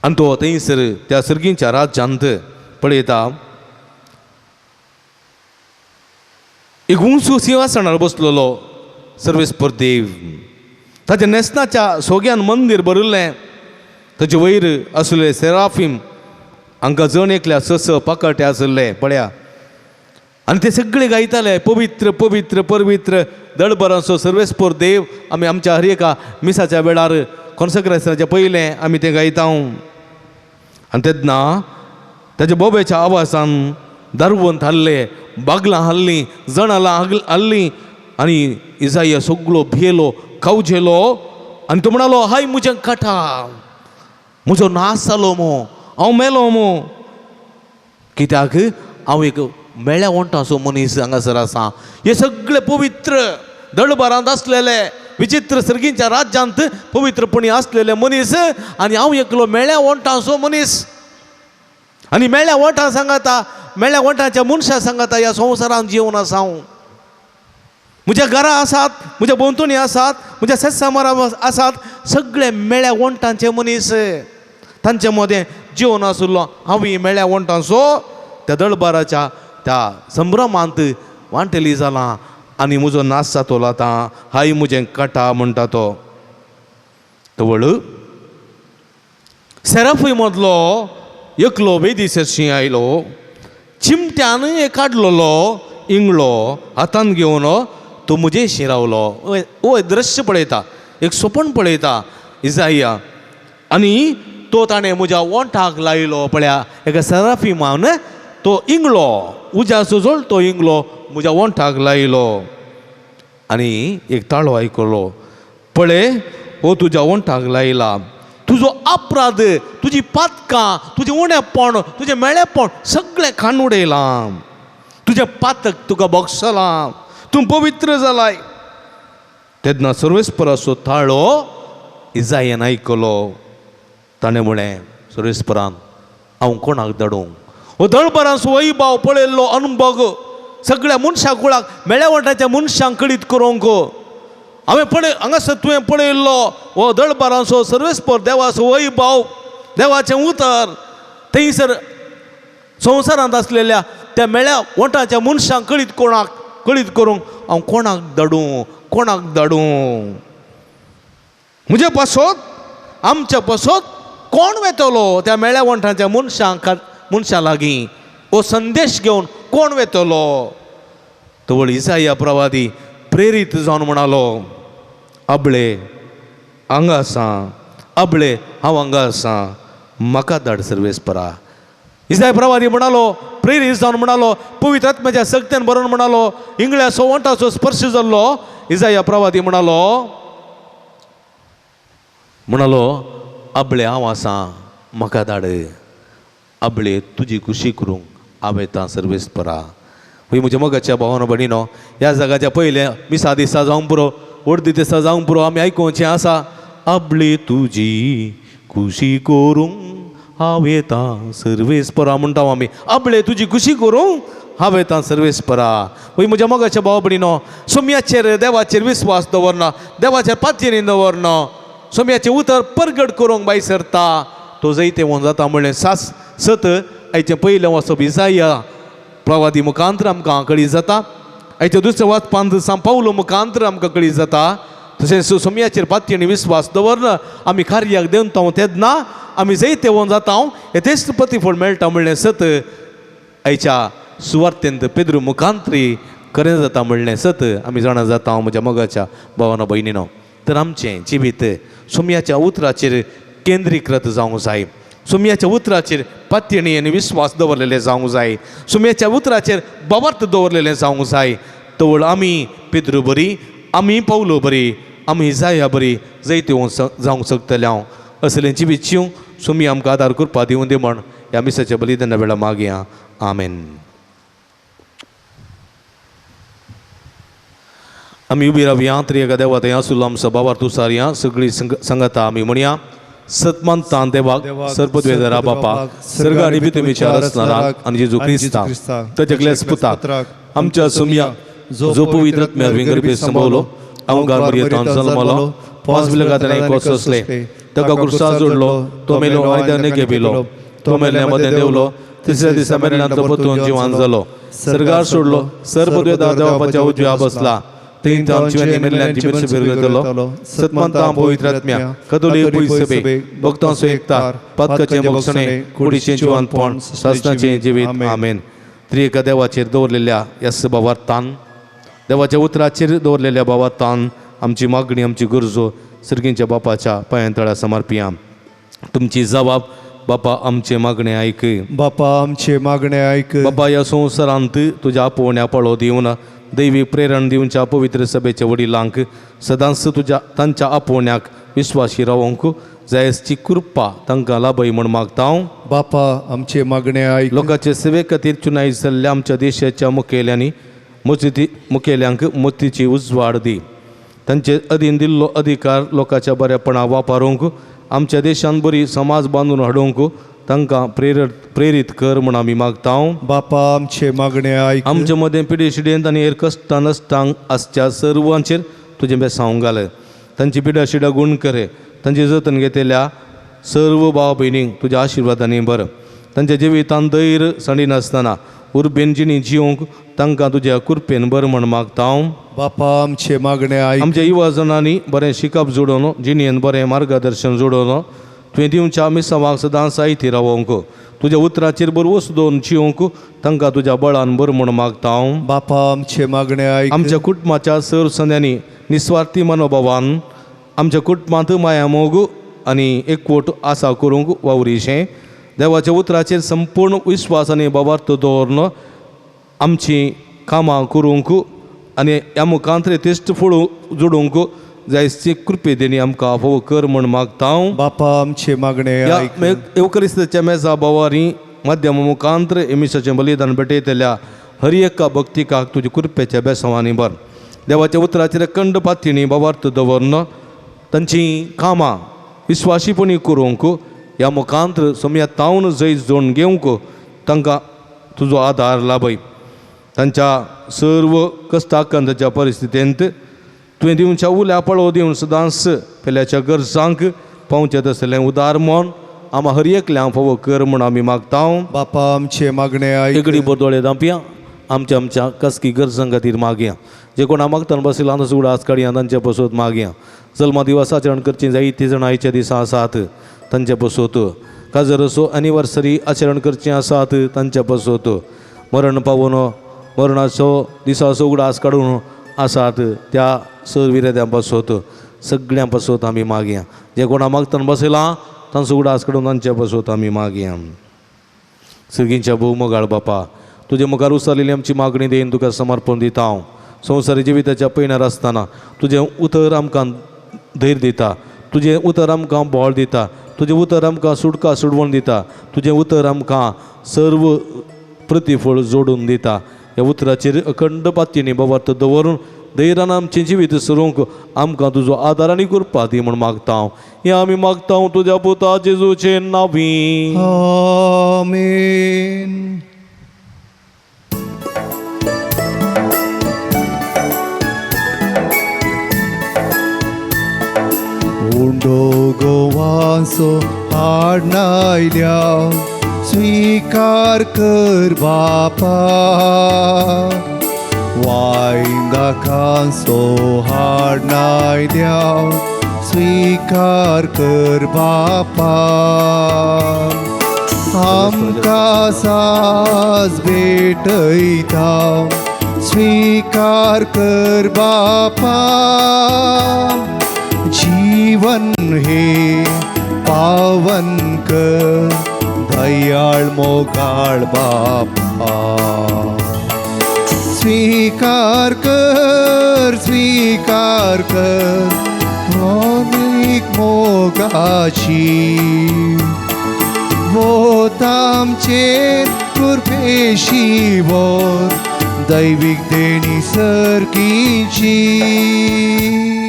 C: आनी तो थंयसर त्या सर्गींच्या राज्यांत पळयता एक उंच सिंहासनार बसलेलो सर्वेस्पर देव. ताच्या न्हेसणाच्या सोग्यान मंदीर भरिल्लें. ताचे वयर आसले सेराफीम, हांकां जण एकल्या स स पाकाटे आशिल्ले पळया. आनी ते सगळे गायताले पवित्र पवित्र पवित्र दळबरांचो सर्वेस्पर देव. आमी आमच्या हर एका मिसाच्या वेळार कॉन्सेक्रेशनाच्या पयलें आमी तें गायता. आनी तेन्ना ताच्या बोब्याच्या आवाजान दारवंत हाल्ले, बागलां हाल्लीं, जणालां हाल्लीं आनी इजाया सगळो भियेलो, कावजेलो आनी तो म्हणालो, हाय म्हजें काटा, म्हजो नाश जालो मो, हांव मेलो मो, कित्याक हांव एक मेळ्या वण्टाचो मनीस हांगासर आसा. हे सगळे पवित्र दळबरांत आसलेले विचित्र सर्गींच्या राज्यांत पवित्रपणी आसलेले मनीस आनी हांव एकलो मेळ्या वण्टाचो मनीस. आनी मेळ्या वण्टां सांगाता, मेळ्या वण्टाच्या मनशां सांगाता ह्या संवसारांत जिवन आसा हांव. म्हज्या घरा आसात, म्हज्या भोंवतणी आसात, म्हज्या सेसामारा आसात, सगळे मेळ्या वण्टांचे मनीस. तांचे मदें जिवन आशिल्लो हांवूय मेळ्या वण्टांचो त्या दळबाराच्या त्या संभ्रमांत वांटेली जालां आनी म्हजो नाश जातलो आतां, हाय म्हजें काटा म्हणटा तो. तवळ सेराफी मदलो एकलो वेदी सरशी आयलो, चिमट्यान एक काडलेलो इंगळो हातान घेवन तो म्हजे रावलो. ओ दृश्य पळयता, एक सपन पळयता इजाया आनी तो ताणें म्हज्या ओंठाक लायलो. पळया एका सेराफिमान तो इंगळो, उज्याचो जळतो इंगळो म्हज्या ओंठाक लायलो आनी एक ताळो आयकलो, पळय हो तुज्या ओंठाक लायला, तुजो अपराध, तुजी पातकां, तुजें उणेपण, तुजें मेळेपण सगळें खाण उडयलां, तुजें पातक तुका बक्षलां, तूं पवित्र जालाय. तेन्ना सर्वेस्पराचो ताळो इजायन आयकलो. ताणें म्हळें, सर्वेस्परान हांव कोणाक धाडूं? हो दळबरांचो वैभाव पळयल्लो अनुभव सगळ्या मनशां कुळाक, मेळ्या वांट्याच्या मनशांक कळीत करूंक हांवें पळय हांगासर तुवें पळयल्लो हो दळबरांचो सर्वेस्पर देवाचो वैभाव, देवाचें उतर थंयसर संवसारांत आसलेल्या त्या मेळ्या वटाच्या मनशांक कळीत कोणाक कळीत करूंक हांव कोणाक धाडूं, कोणाक धाडूं? म्हजे पासत, आमच्या पासत कोण वेतलो त्या मेळ्या वंठाच्या मनशांक, मनशां लागीं हो संदेश घेवन कोण वेतलो? तवळ इसाया प्रवादी प्रेरीत जावन म्हणालो, आबळे हांगा आसा, आबळे हांव हांगा आसा, म्हाका धाड सर्वेस्परा. इसाय प्रवादी म्हणालो, प्रेरीत जावन म्हणालो, पवित्र आत्म्याच्या सक्त्यान बरोवन म्हणालो, इंगळ्याचो वंठाचो स्पर्श जाल्लो इसाया प्रवादी म्हणालो म्हणालो आबळे हांव आसा, म्हाका धाड, आबळे तुजी खुशी करूंक हांव येता सर्वेस्परा. हय म्हज्या मोगाच्या भावानो भयणीनो, ह्या जगाच्या पयलें मिसा दिसा जावंक पुरो, अर्दी दिसा जावंक पुरो, आमी आयकुचें आसा, आबळे तुजी खुशी करूंक हांव येता सर्वेस्परा म्हणटा आमी, आबळे तुजी खुशी करूंक हांव येता सर्वेस्परा. हय म्हज्या मोगाच्या भावा भयणीनो, सोम्याचेर देवाचेर विस्वास दवरना, देवाचेर पातयेनी दवरना, सोम्याचें उतर परगट करूंक भायर सरता, तो जैते होवन जाता म्हणलें सास सत आयचें पयलें वाचप इजाया प्रवादी मुखांतर आमकां कळी जाता. आयचें दुसरें वाचपांत सांव पावलो मुखांतर आमकां कळी जाता. तशेंच सोम्याचेर पातयेनी विस्वास दवरना आमी कार्याक देंवता तेन्ना आमी जैते होवन जाता, हें तेच प्रतिफळ मेळटा म्हणलें सत आयच्या सुवार्तेंत पेद्रू मुखांतरी खरें जाता म्हणलें सत आमी जाणा जाता म्हज्या मोगाच्या भावानो भयणीनो. तर आमचें जिवीत सोम्याच्या उतराचेर केंद्रीकृत जावंक जाय, सोम्याच्या उतराचेर पातयेणी आनी विस्वास दवरलेले जावंक जाय, सोम्याच्या उतराचेर भावार्थ दवरलेले जावंक जाय. तवळ आमी पेद्रू बरी, आमी पावलो बरी, आमी जाया बरी जैते जावंक शकतले हांव. असलें जिवीत जिवंक सोमी आमकां आदार करपा दिवं दी म्हण ह्या मिसाच्या बलिदाना वेळार मागया. आमेन. आमी उबी रावया. त्रिएका देवा थंय आसुल्लो आमचो बाबार तुसारया सगळी संगता आमी म्हणया सतमानतान देवाक सर्पद्वेदरा बापा सर्ग आनी पितुमीच्या रचणाराक आनी जेजू क्रिस्ताक ताच्या क्लेस पुताक आमच्या सुमया जो पवित्र आत्म्यार विंगरपी संभवलो अवंगार मरियेंत जल्मलो पांच बिलगात ताणें सोंसलें ताका कुर्सा जोडलो तो मेलो आनी ताणें घेपिलो तो मेल्ल्या मदें देंवलो तिसऱ्या दिसा मेल्ल्यांतलो परतून जिवान जालो सर्गार सोडलो सर्पद्वेदार देवाच्या उजव्या बसला थंय आमची आनी मेल्ल्यांची मिरस करतलो सतमंता पवित्र आत्म्या कथोलीक पयसबे भक्तांचो एकतार पातकाचें भोगसणें कुडीचें जिवनपण सासणाचें जिवीत आमेन. त्रिएका देवाचेर दवरलेल्या ह्या भावार्थान देवाच्या उतराचेर दवरलेल्या भावार्थान आमची मागणी आमची गरजो सर्गींच्या बापाच्या पांयांतळा समर्पिया. तुमची जबाब बापा आमचे मागणे आयक.
B: बापा आमचे मागणे आयक.
C: बापा ह्या संवसारांत तुज्या आपोवण्या पळो दिवन दैवी प्रेरण दिवच्या पवित्र सभेच्या वडिलांक सदांच तुज्या तांच्या आपोवण्याक विस्वाशी रावंक जायसची कृपा तांकां लाभय म्हूण मागता हांव.
B: बापा आमचे मागणे आयक.
C: लोकांचे सेवे खातीर चुनाई जाल्ल्या आमच्या देशाच्या मुखेल्यांनी मुखेल्यांक मतीची उजवाड दी. तांचे अधीन दिल्लो अधिकार लोकांच्या बऱ्यापणा वापरूंक आमच्या देशान बरी समाज बांदून हाडूंक तांकां प्रेरीत कर म्हूण आमी मागता.
B: बापा आमचे मागणे आयक.
C: आमचे मदें पिडे शिडेंत आनी हेर कश्टां नश्टांक आसच्या सर्वांचेर तुजें बेसांव घालें. तांची पिडा शिडा गूण करे. तांचे जतन घेतल्या सर्व भाव भयणींक तुज्या आशिर्वादांनी बरं. तांच्या जिवितांत धैर्य सांडिनासतना उर्बेन जिणी जिवंक तांकां तुज्या कृपेन बरें म्हूण मागता हांव.
B: बापा आमचे मागणे आयक.
C: आमच्या युवा जणांनी बरें शिकप जोडोवन जिणेन बरें मार्गदर्शन जोडोवन तुवें दिवच्या मिसांवाक सदांच साहित्य रावोवंक तुज्या उतराचेर बरवस दवरून जिवंक तांकां तुज्या बळान बरें म्हूण मागता हांव.
B: बापा आमचे मागणे आयक.
C: आमच्या कुटुंबाच्या सर संद्यांनी निस्वार्थी मनोभावान आमच्या कुटुंबांत माया मोग आनी एकवट आसा करूंक वावरीशें देवाच्या उतराचेर संपूर्ण विस्वास आनी भावार्थ दवरून आमचीं कामां करूंक आनी ह्या मुखांतरे तिश्ट फळू जोडूंक जायची कृपे देणी आमकां फावो कर म्हूण मागता हांव.
B: बापा आमचे मागणे आयक.
C: येवकरिस्ताच्या मेजा भावारी माध्यम मुखांत्र एमिसाचें बलिदान भेटयतल्या हर एका भक्तिकाक तुज्या कृपेच्या बेसांवांनी भर. देवाच्या उतराचेर अखंड पातयेनी भावार्थ दवरून तांचीं कामां विस्वाशीपणी करूंक ह्या मुखांत्र सोम्या तावन जैत जोडून घेवंक तांकां तुजो आदार लाभय. तांच्या सर्व कश्टाकंदाच्या परिस्थितींत तुवें दिवच्या उल्या पळो दिवन सदांच पेल्याच्या गरजांक पावचें तसलें उदार म्हूण आमा हर एकल्यां फावो कर म्हूण आमी मागता.
B: बापा आमचे मागणे आयक.
C: एगडी बोरदोळे दांपया आमच्या आमच्या कसकी गरजां खातीर मागया. जे कोणा मागतना बसला तसो उडास काडया तांचे पसत मागया. जल्मा दिवस आचरण करचीं जायतीं जाणां आयच्या दिसा आसात तांचे पसत. काजर असो एनिवर्सरी आचरण करचीं आसात तांचे पसत. मरण पावोन मरणाचो दिसाचो उगडास काडून आसात त्या सर विरेद्यां पासत सगळ्यां पासत आमी मागया. जे कोणा मागतना बसयलां तांचो उगडास काडून तांचे पासत आमी मागया. सर्गींच्या भोव मोगाळ बापा तुजे मुखार उसारलेली आमची मागणी देईन तुका समर्पण दिता हांव. संवसारी जिविताच्या पयणार आसतना तुजें उतर आमकां धैर्य दिता, तुजें उतर आमकां बळ दिता, तुजें उतर आमकां सुटका सुडवण दिता, तुजें उतर आमकां सर्व प्रतिफळ जोडून दिता. ह्या उतराचेर अखंड पातयेनी भावार्थ दवरून धैर्यान आमचें जिवीत सरूंक आमकां तुजो आदार आनी कृपा दी म्हूण मागता हांव. हें आमी मागता हांव तुज्या पुता जेजूचे नांवी.
B: आमेन. उंडो गोवांचो हाडनायल्या स्वीकार कर बापा. वायंदाकांचो हाडनायल्या स्वीकार कर बापा. आमकां साज भेटयता स्वीकार कर बापा. जीवन हे पावन कर दयाळ मोगाळ बापा. स्वीकार कर स्वीकार कर मोगीक मोगाची वोत आमचेर कृपेशी वोत दैवीक देणी सरकीची.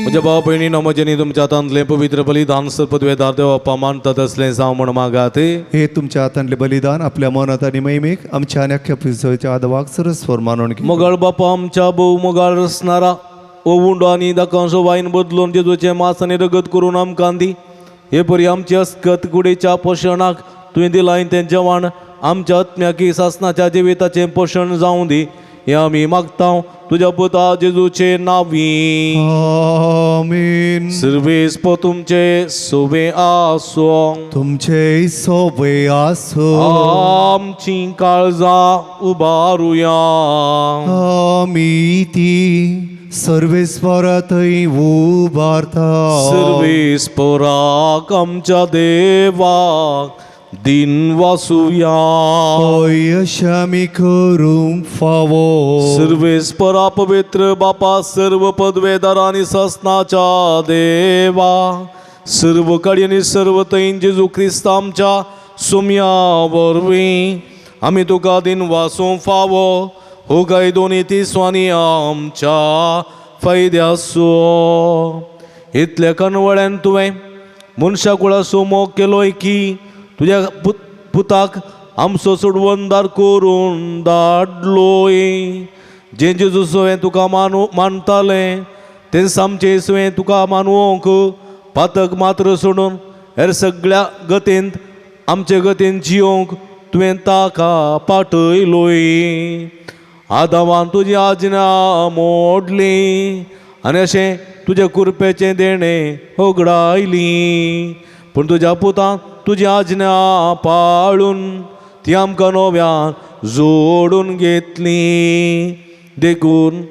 C: म्हज्या भाव भयणीनो, म्हजें तुमच्या हातांतलें पवित्र बलिदान सर्पद्वेदार देव मानता तसलें जावं म्हण मागात.
B: हे तुमच्या हातांतले बलिदान आपल्या मनात आनी महिमेक आमच्या आनी अख्ख्या पिसोच्या आदवाक सरस्वर मानून घेवं.
C: मोगाळ बापा, आमच्या भोव मोगाळ रसणारा ओ उंडो आनी दाकांचो वायन बदलून जेजूचें मांस आनी रगत करून आमकां दी. हे परी आमची अस्कत कुडीच्या पोशणाक तुवें दिलां तें जेवण आमच्या आत्म्याकी सासनाच्या जिविताचें पोशण जावं दी, हें आमी मागता तुज्या पुता जेजूचे नांवी.
B: आमीन.
C: सर्वेस्प तुमचे सोबे आसो.
B: तुमचे सोबे आसो.
C: आमची काळजां उबारुया.
B: आमी ती सर्वेस्परा थंय उबारता.
C: सर्वेस्पराक आमच्या देवाक दिन वासुया.
B: हय अशें आमी करूंक फावो.
C: सर्वेस्परा पवित्र बापा, सर्व पदवेदार आनी ससनाच्या देवा, सर्व कडेन आनी सर्व थंय जेजू क्रिस्त आमच्या सुम्या वरवीं आमी तुका दिन वासूंक फावो. हो काय दोनी तिसवांनी आमच्या फायद्याचो. इतल्या कनवळ्यान तुवें मनशा कुळाचो मोग केलोय की तुज्या पुताक आमचो सोडवणदार करून धाडलोय. जें जेजू सुवें तुका मानतालें तें आमचें सुवें तुका मानवंक पातक मात्र सोडून हेर सगळ्या गतींत आमचे गतीन जियोंक तुवें ताका पाटयलोय. आदावान तुजी आज्ञा मोडली आनी अशें तुज्या कुरपेचें देणें होगडायली, पूण तुज्या पुतान तुजी आज्ञा पाळून ती आमकां नव्यान जोडून घेतली. देखून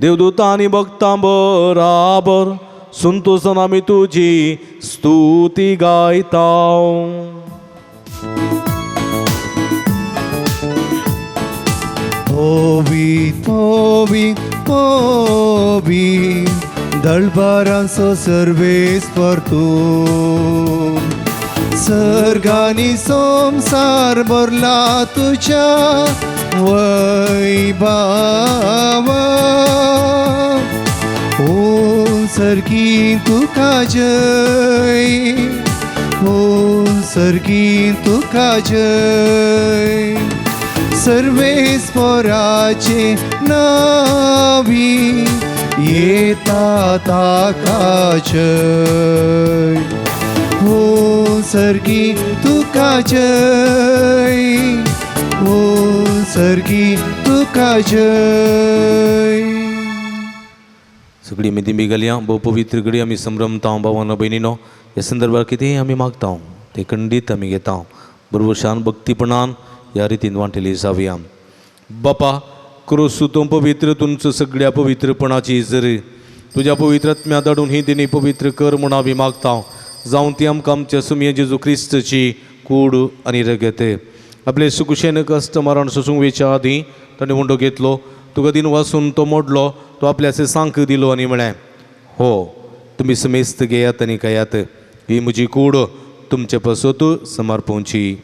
C: देवदूतांनी भक्तां बराबर संतोसान आमी तुजी स्तुती गायता.
B: होवी होवी होवी दळबारांचो सर्वेस्पर तूं, सर्गानी संवसार भरला तुज्या वैभावा. ओ सर्गी तुका जय, ओ सर्गी तुका जय, सर्वेस्पराचे नावी येता ताका जय. हो सर्गी तुका जय, हो सर्गी तुका जय.
C: सगळी आमी दिंबी घालया. भोव पवित्र घडी आमी संभ्रमता. भावानो भयणीनो, ह्या संदर्भार कितेंय आमी मागता तें खंडीत आमी घेता. बरोबर शान भक्तीपणान ह्या रितीन वांटेली जावया. बापा, क्रोसू तूं पवित्र तुमचो सगळ्या पवित्रपणाची जरी तुज्या पवित्र आत्म्या धाडून ही दिनी पवित्र कर म्हूण आमी मागता. जावन ती आमकां आमच्या सुमये जेजू क्रिस्तची कूड आनी रगत. आपले सुकुशेन कश्ट मरण सोसूंक वेच्या आदीं ताणें उंडो घेतलो, तुका दिन वासून तो मोडलो, तो आपल्याचे सांक दिलो आनी म्हळें, हो तुमी समेस्त घेयात आनी खायात, ही म्हजी कूड तुमचे पासत समर्पणची.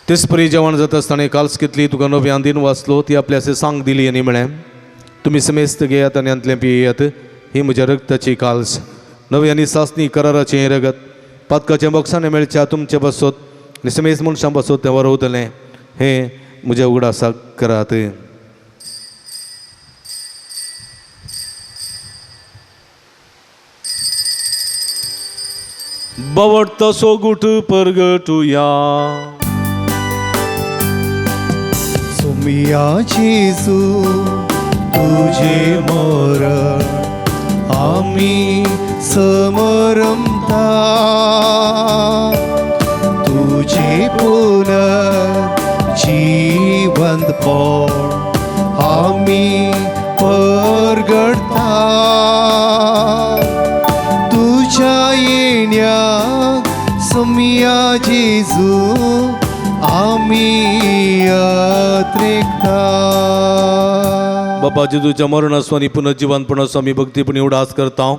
C: तेच परी जेवण जाता आसतना काल्स घेतली, तुका नव्यान दिन वाचलो, ती आपल्याचे सांग दिली आनी म्हळें, तुमी समेस्त घेयात आनी हांतलें पियेयात, ही म्हज्या रगताची काल्स, नवी आनी सासणी कराराचें हें रगत, पातकाचें बक्षाणें मेळच्या तुमचे पासत आनी समेस्त मनशां पासत तें वरवतलें, हें म्हज्या उगडासाक करात. बवडतो सोगूट परगटुया.
B: सुमिया जेजू तुझे मरण आमी समरमता, तुझे पुनर जिवंतपण आमी परगडता, तुझ्या येण्या सुमिया जेजू आमी अत्रेकता.
C: बाबा जेजूच्या मरणाचो आनी पुनर्जिवनपणाचो आमी भक्तीपणी उडास करता.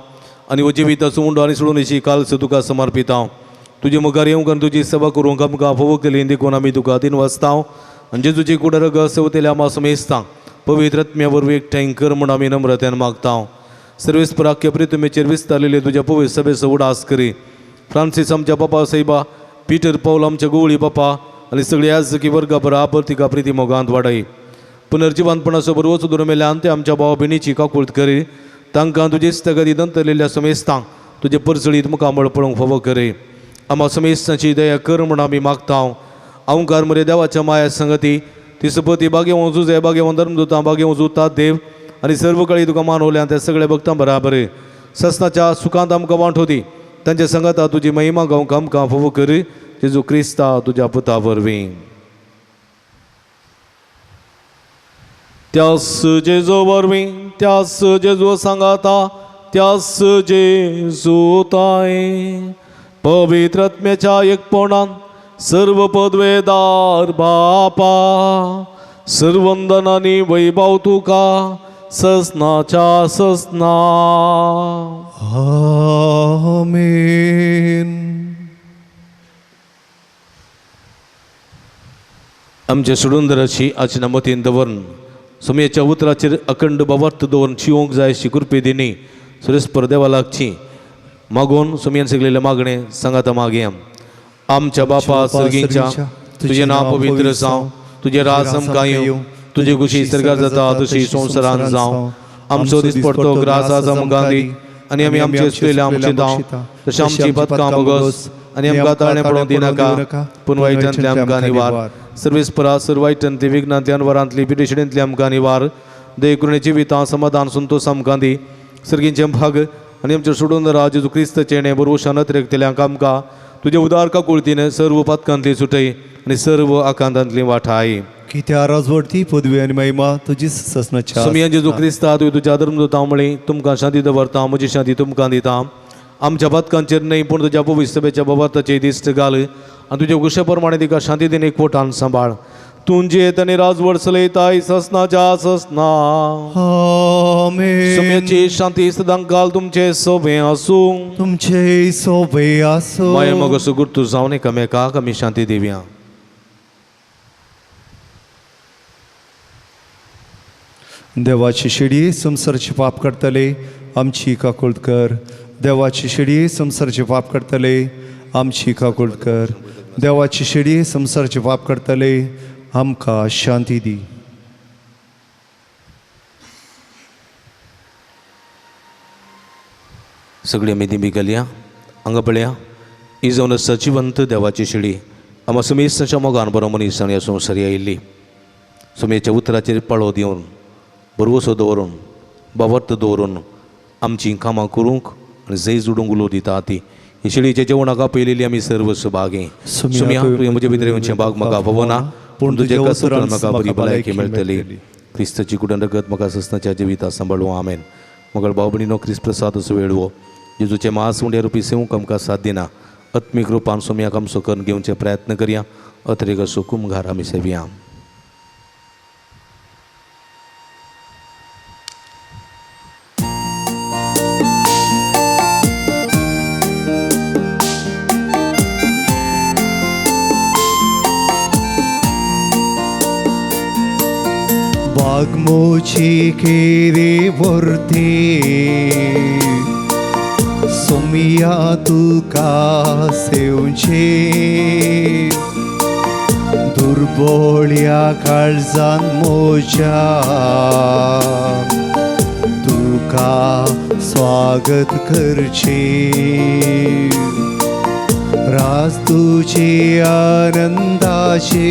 C: आनी हो जिविताचो उंडो आनी सोडून अशी कालच तुका समर्पितांव. तुजे मुखार येवंक आनी तुजी सेवा करूंक आमकां फावो केली देखून आमी तुका दिन वाचतांव आनी जेजूची कुड रगत सेवतेल्या आमा समेस्तांक पवित्र आत्म्या वरवीं एकठांय कर म्हूण आमी नम्रतेन मागतांव. सर्वेस्पराख्य प्रितुमेचेर विस्तारलेले तुज्या पवित्र सभेचो उडास करी. फ्रांसीस आमच्या बापा सायबा, पीटर पावल आमच्या गोवळी बापा आनी सगळी याजकी वर्गा बराबर तिका प्रिती मोगांत वाडय. पुनर्जिवंतपणाचो बरोवचो दुरमेल्यान ते आमच्या भाव भयणीची काकूळत करी. तांकां तुजे स्थगती दंतरलेल्या समेस्तांक तुजे परजळीत मुखामळ पळोवंक फावो करी. आमा समेस्तांची दया कर म्हूण आमी मागतांव. अवंकार मरे देवाच्या माया संगती ती सपती बागेवं जुजे बागेवं धर्मदुतां बागेवं जुतात देव आनी सर्व काळी तुका मानवल्या त्या सगळ्या भक्तां बराबर ससनाच्या सुखांत आमकां वांट होती तांच्या संगता तुजी महिमा गावंक आमकां फावो करी. जेजू क्रिस्ता तुज्या पुता वरवीं. त्यास जेजू वरवीं, त्यास जेजू सांगाता, त्यास जेजू ताय पवित्र आत्म्याच्या एकपणान सर्व पदवेदार बापा सर्वंदनानी वैभव तुका ससनाच्या ससना.
B: आमेन.
C: आमच्या सुडुंदराची आचना मतीन दवरून सुमयेच्या उतराचेर अखंड बाबार्थ दवरून शिवंक जाय अशी कृपे दिनी सुरेस्पर देवा लागची मागून सुमयेन सगळेले मागणे सांगाता मागया. आमच्या बापा सर्गींच्या तुजें नांव पवित्र जावं, तुजें राज आमकां येवं, तुजे खुशी सर्गार जाता तशी संवसारान जावं. आमचो दिसपडतो ग्रास आज आमकां दी आनी आमी आमचे चुकलेले आमचे दाव तशें आमची पदकां बोगस आनी आमकां ताळें पडोवंक दिनाका पूण वायटांतले आमकां निवार. सर्वेस्परा सर्व वायटांतली विघ्नांतली अनवरांतली पिडेशिडेंतली आमकां निवार. दयकृणे जिवितां समाधान संतोष आमकां दी. सर्गींचे भाग आनी आमचे सोडून राज जेजू क्रिस्तचें बरोवशान अतिरेकतल्यांक आमकां तुजे उदार काकुळतीन सर्व पातकांतली सुटय आनी सर्व आकांतांतली वाठाय.
B: कित्या राजवडती पदवी आनी महिमा तुजी ससनाच्या.
C: सुमया जेजू क्रिस्ता तुवें तुज्या धर्मदुतां म्हळी तुमकां शांती दवरता, म्हजी शांती तुमकां दिता. आमच्या पातकांचेर न्हय पूण तुज्या पवित्र सभेच्या बाबार्थाचेर दिश्ट घाल आनी तुज्या कुशे प्रमाणे तिका शांती दिन एकवटान सांबाळ. तूं जियेत आनी राजवड चलयताय ससनाच्या ससना.
B: आमेन.
C: सुमयाची शांती सदांकाल तुमचे सोबे आसूं.
B: तुमचे सोबे आसूं.
C: माया मग सुगुर्तू जावन एकामेकाक आमी शांती दिवया.
B: देवाची शेडी संवसाराचे पाप करतले आमची काकुळट कर. देवाची शेडी संवसाराचे पाप करतले आमची काकुळट कर. देवाची शेडी संवसाराचे पाप करतले आमकां शांती दी.
C: सगळी आमी दिंबी घालया. हांगा पळया ही जावन आसा जिवंत देवाची शेडी आमा समेस्ताच्या मोगान बरो मनीस आनी ह्या संवसारी आयिल्ली. सुमेच्या उतराचेर पाळो दिवन भरवसो दवरून बावर्त दवरून आमचीं कामां करूंक आनी जैत जोडूंक उलो दिता ती ही शेळीच्या जेवणाक आपयलेली आमी सर्व सुभागी. सुम्या तुवें म्हजे भितर येवचें भाग म्हाका फावना पूण तुजें कसोवन म्हाका बरी भलायकी मेळटली. क्रिस्ताची कुडन रगत म्हाका ससनाच्या जिविता सांबाळूं. आमेन. मगळ भाव भयणीनो क्रिस्त प्रसाद असो वेळवो जेजूचें मास उंड्या रुपी सेवंक आमकां साथ दिना. आत्मीक रुपान सोम्याक आमचो करून घेवचे प्रयत्न करया. अत्रेक असो कुमघार आमी सेवया.
B: वाग्मोची केरे वरते सोमिया तुका सेवचे दुर्बोळ्या काळजान मोजा तुका स्वागत करचे राज तुझे आनंदाचे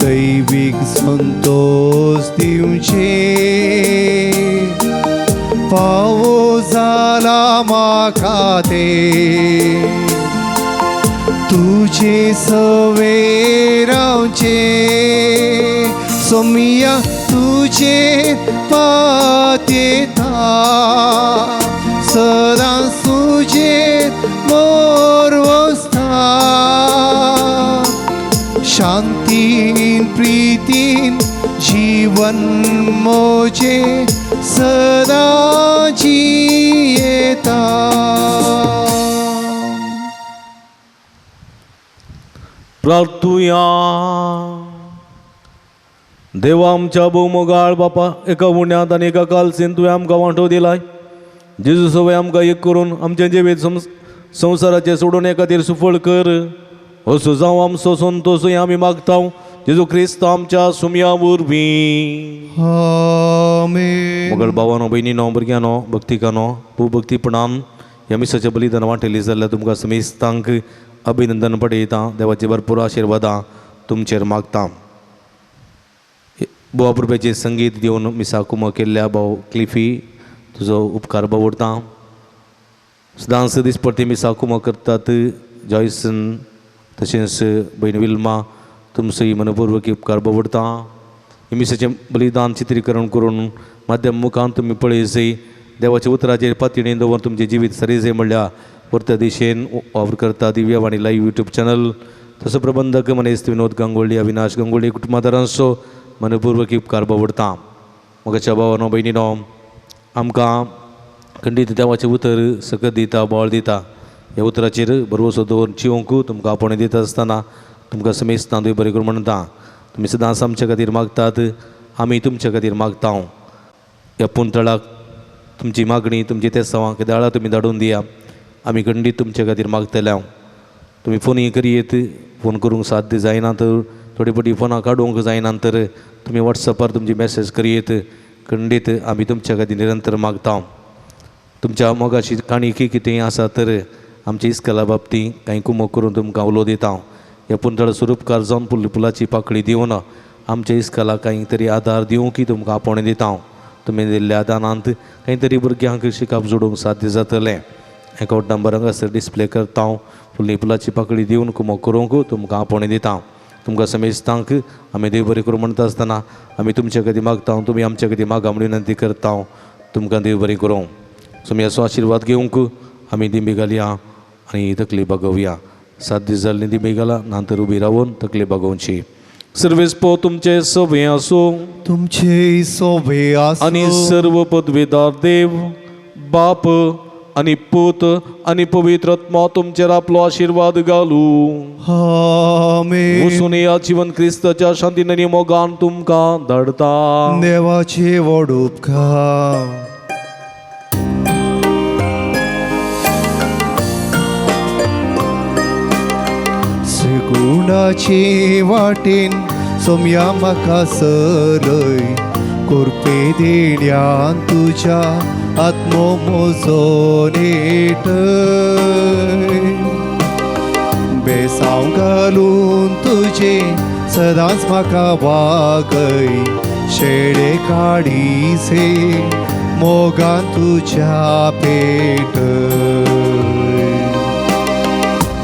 B: दैवीक संतोष दिवचे पावो जाला म्हाका ते तुझे सवे रावचे सोमिया तुझे पातेता सदां तुझे मोर वसता शांतीन प्रीतीन जीवन मोजे सदा जियेता.
C: प्रार्थुया. देवा आमच्या भोवमोगाळ बापा, एका उण्यांत आनी एका कालसीन तुवें आमकां वांटो दिलाय. जेजू सवय आमकां एक करून आमचें जिवीत संवसाराचें सोडून हे खातीर सुफळ कर. असो जावं आमचो संतोशूय आमी मागता जेजू क्रिस्त आमच्या सुमया वरवीं.
B: आमेन.
C: मोगल भावानो, भयणीनो, भुरग्यांनो, भक्तिकानो, भोव भक्तीपणान ह्या मिसाच्या बलिदान वांटेली जाल्यार तुमकां समेस्तांक अभिनंदन पडयता. देवाचे भरपूर आशिर्वादां तुमचेर मागता. बोवा पुरप्याचें संगीत दिवन मिसा कुमो केल्ल्या भाव क्लिफी, तुजो उपकार बावडटा. सदांच दिसपट्टी मिसा कुमो करतात जॉयसन तशेंच भयण विल्मा, तुमचोय मनपूर्वक उपकार बावडटा. मिसाचें बलिदान चित्रीकरण करून माध्यम मुखान तुमी पळयसय देवाच्या उतराचेर पातयेन दवरून तुमचें जिवीत सरीजय म्हणल्यार परत्या दिशेन वावर करता दिव्यवाणी लायव्ह यूट्यूब चॅनल तसो प्रबंधक मनेस्त विनोद गांगोळी, अविनाश गांगोळी कुटुंबादारांचो मनपूर्वक उपकार बावडटा. म्हज्या भावानो, भयणीनो, आमकां खंडीत देवाचें उतर सकत दिता, बळ दिता. ह्या उतराचेर भरवसो दवरून जिवंक तुमकां आपोवणें दिता आसतना तुमकां समेस्तां देव बरें करूं म्हणटा. तुमी सदांच आमच्या खातीर मागतात, आमी तुमच्या खातीर मागता. ह्या पुंतळाक तुमची मागणी, तुमची तेसांवां केदाळा तुमी धाडून दिया. आमी खंडीत तुमच्या खातीर मागतले. तुमी फोनूय करयेत, फोन करूंक साध्य जायना तर थोडी फावटी फोनां काडूंक जायना तर तुमी वॉट्सॅपार तुमची मॅसेज करयेत. खंडीत आमी तुमच्या खातीर निरंतर मागता. तुमच्या मोगाची काणी कितें आसा तर आमच्या इस्कला बाबतींत कांय कुमक करून तुमकां उलो दिता. ह्या पुंतळ स्वरूपकार जावन फुलाची पाकळी दिवन आमच्या इस्कलाक कांय तरी आदार दिवंक तुमकां आपोवणें दिता. तुमी दिल्ल्या दानांत कांय तरी भुरग्यांक शिकप जोडूंक साध्य जातलें. एकावंट नंबर हांगासर डिस्प्ले करता. फुल्ली फुलाची पाकळी दिवन कुमक करूंक तुमकां आपोवणें दिता. तुमकां समेस्तांक आमी देव बरें करूं म्हणटा आसतना आमी तुमच्या खातीर मागता, तुमी आमच्या खातीर मागा म्हूण विनंती करता. तुमकां देव बरें करूं. सुमयाचो आशिर्वाद घेवंक आमी दिंबी घालया आनी तकली बागोवया. 7 दीस जाल्ली दिंबी घाला नंतर उबी रावन तकली बागोवची. सर्वेस पो तुमचे सवे आसूं,
B: तुमचे सोबे आसूं,
C: आनी सर्व पदवीदार देव बाप आनी पूत आनी पवित्र आत्मा तुमचेर आपलो आशिर्वाद घालूं.
B: आमेन.
C: वचून या जीवन क्रिस्ताच्या शांतीन आनी मोगान तुमकां धाडता.
B: देवाचे व्हड उपकार. सगुणाचे वाटेन सोम्या म्हाका सरय, कोरपे देण्यान तुज्या आत्मो म्हजो नेटय. बेसांव घालून तुजे सदांच म्हाका वागय, शेडे काडीसे मोगान तुज्या पेटय.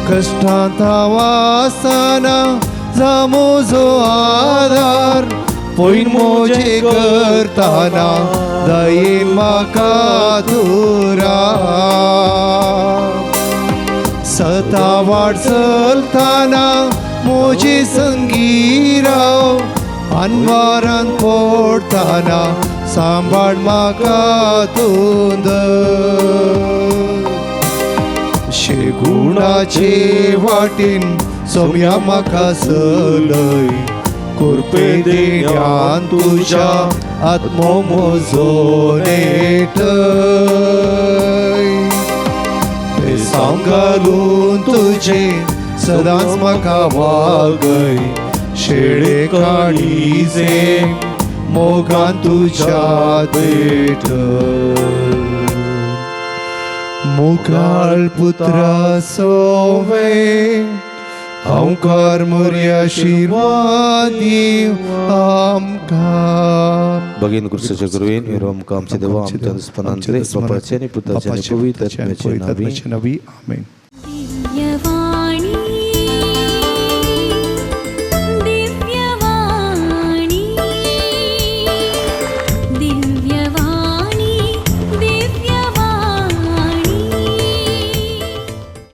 B: कश्टांत वासना जा म्हजो आदार, पयन मोजे करतना दयेन म्हाका दुरा. सता वाट चलतना म्हजे संगी राव, अनवारान पडटना सांबाळ म्हाका तूं धर. शेगुणाचे वाटेन सोम्या म्हाका चलय, कुरपे देण्यान तुज्या आत्मो म्हजो नेटय. बेसांव घालून तुजे सदांच म्हाका वागय, शेडे काडीजे मोगान तुज्या पेटय. मुखाळ पुत्रा सोवे हांवकार मोरया आशिर्वाद दीव आमकां.
C: भगीन क्रिस्ताच्या कृपेन हेरो आमकां आमच्या देवा आमच्या दुस्मानांतले बापाचे आनी पुताचे आनी पवित्र आत्म्याचे नांवी.
B: नावी. आमेन.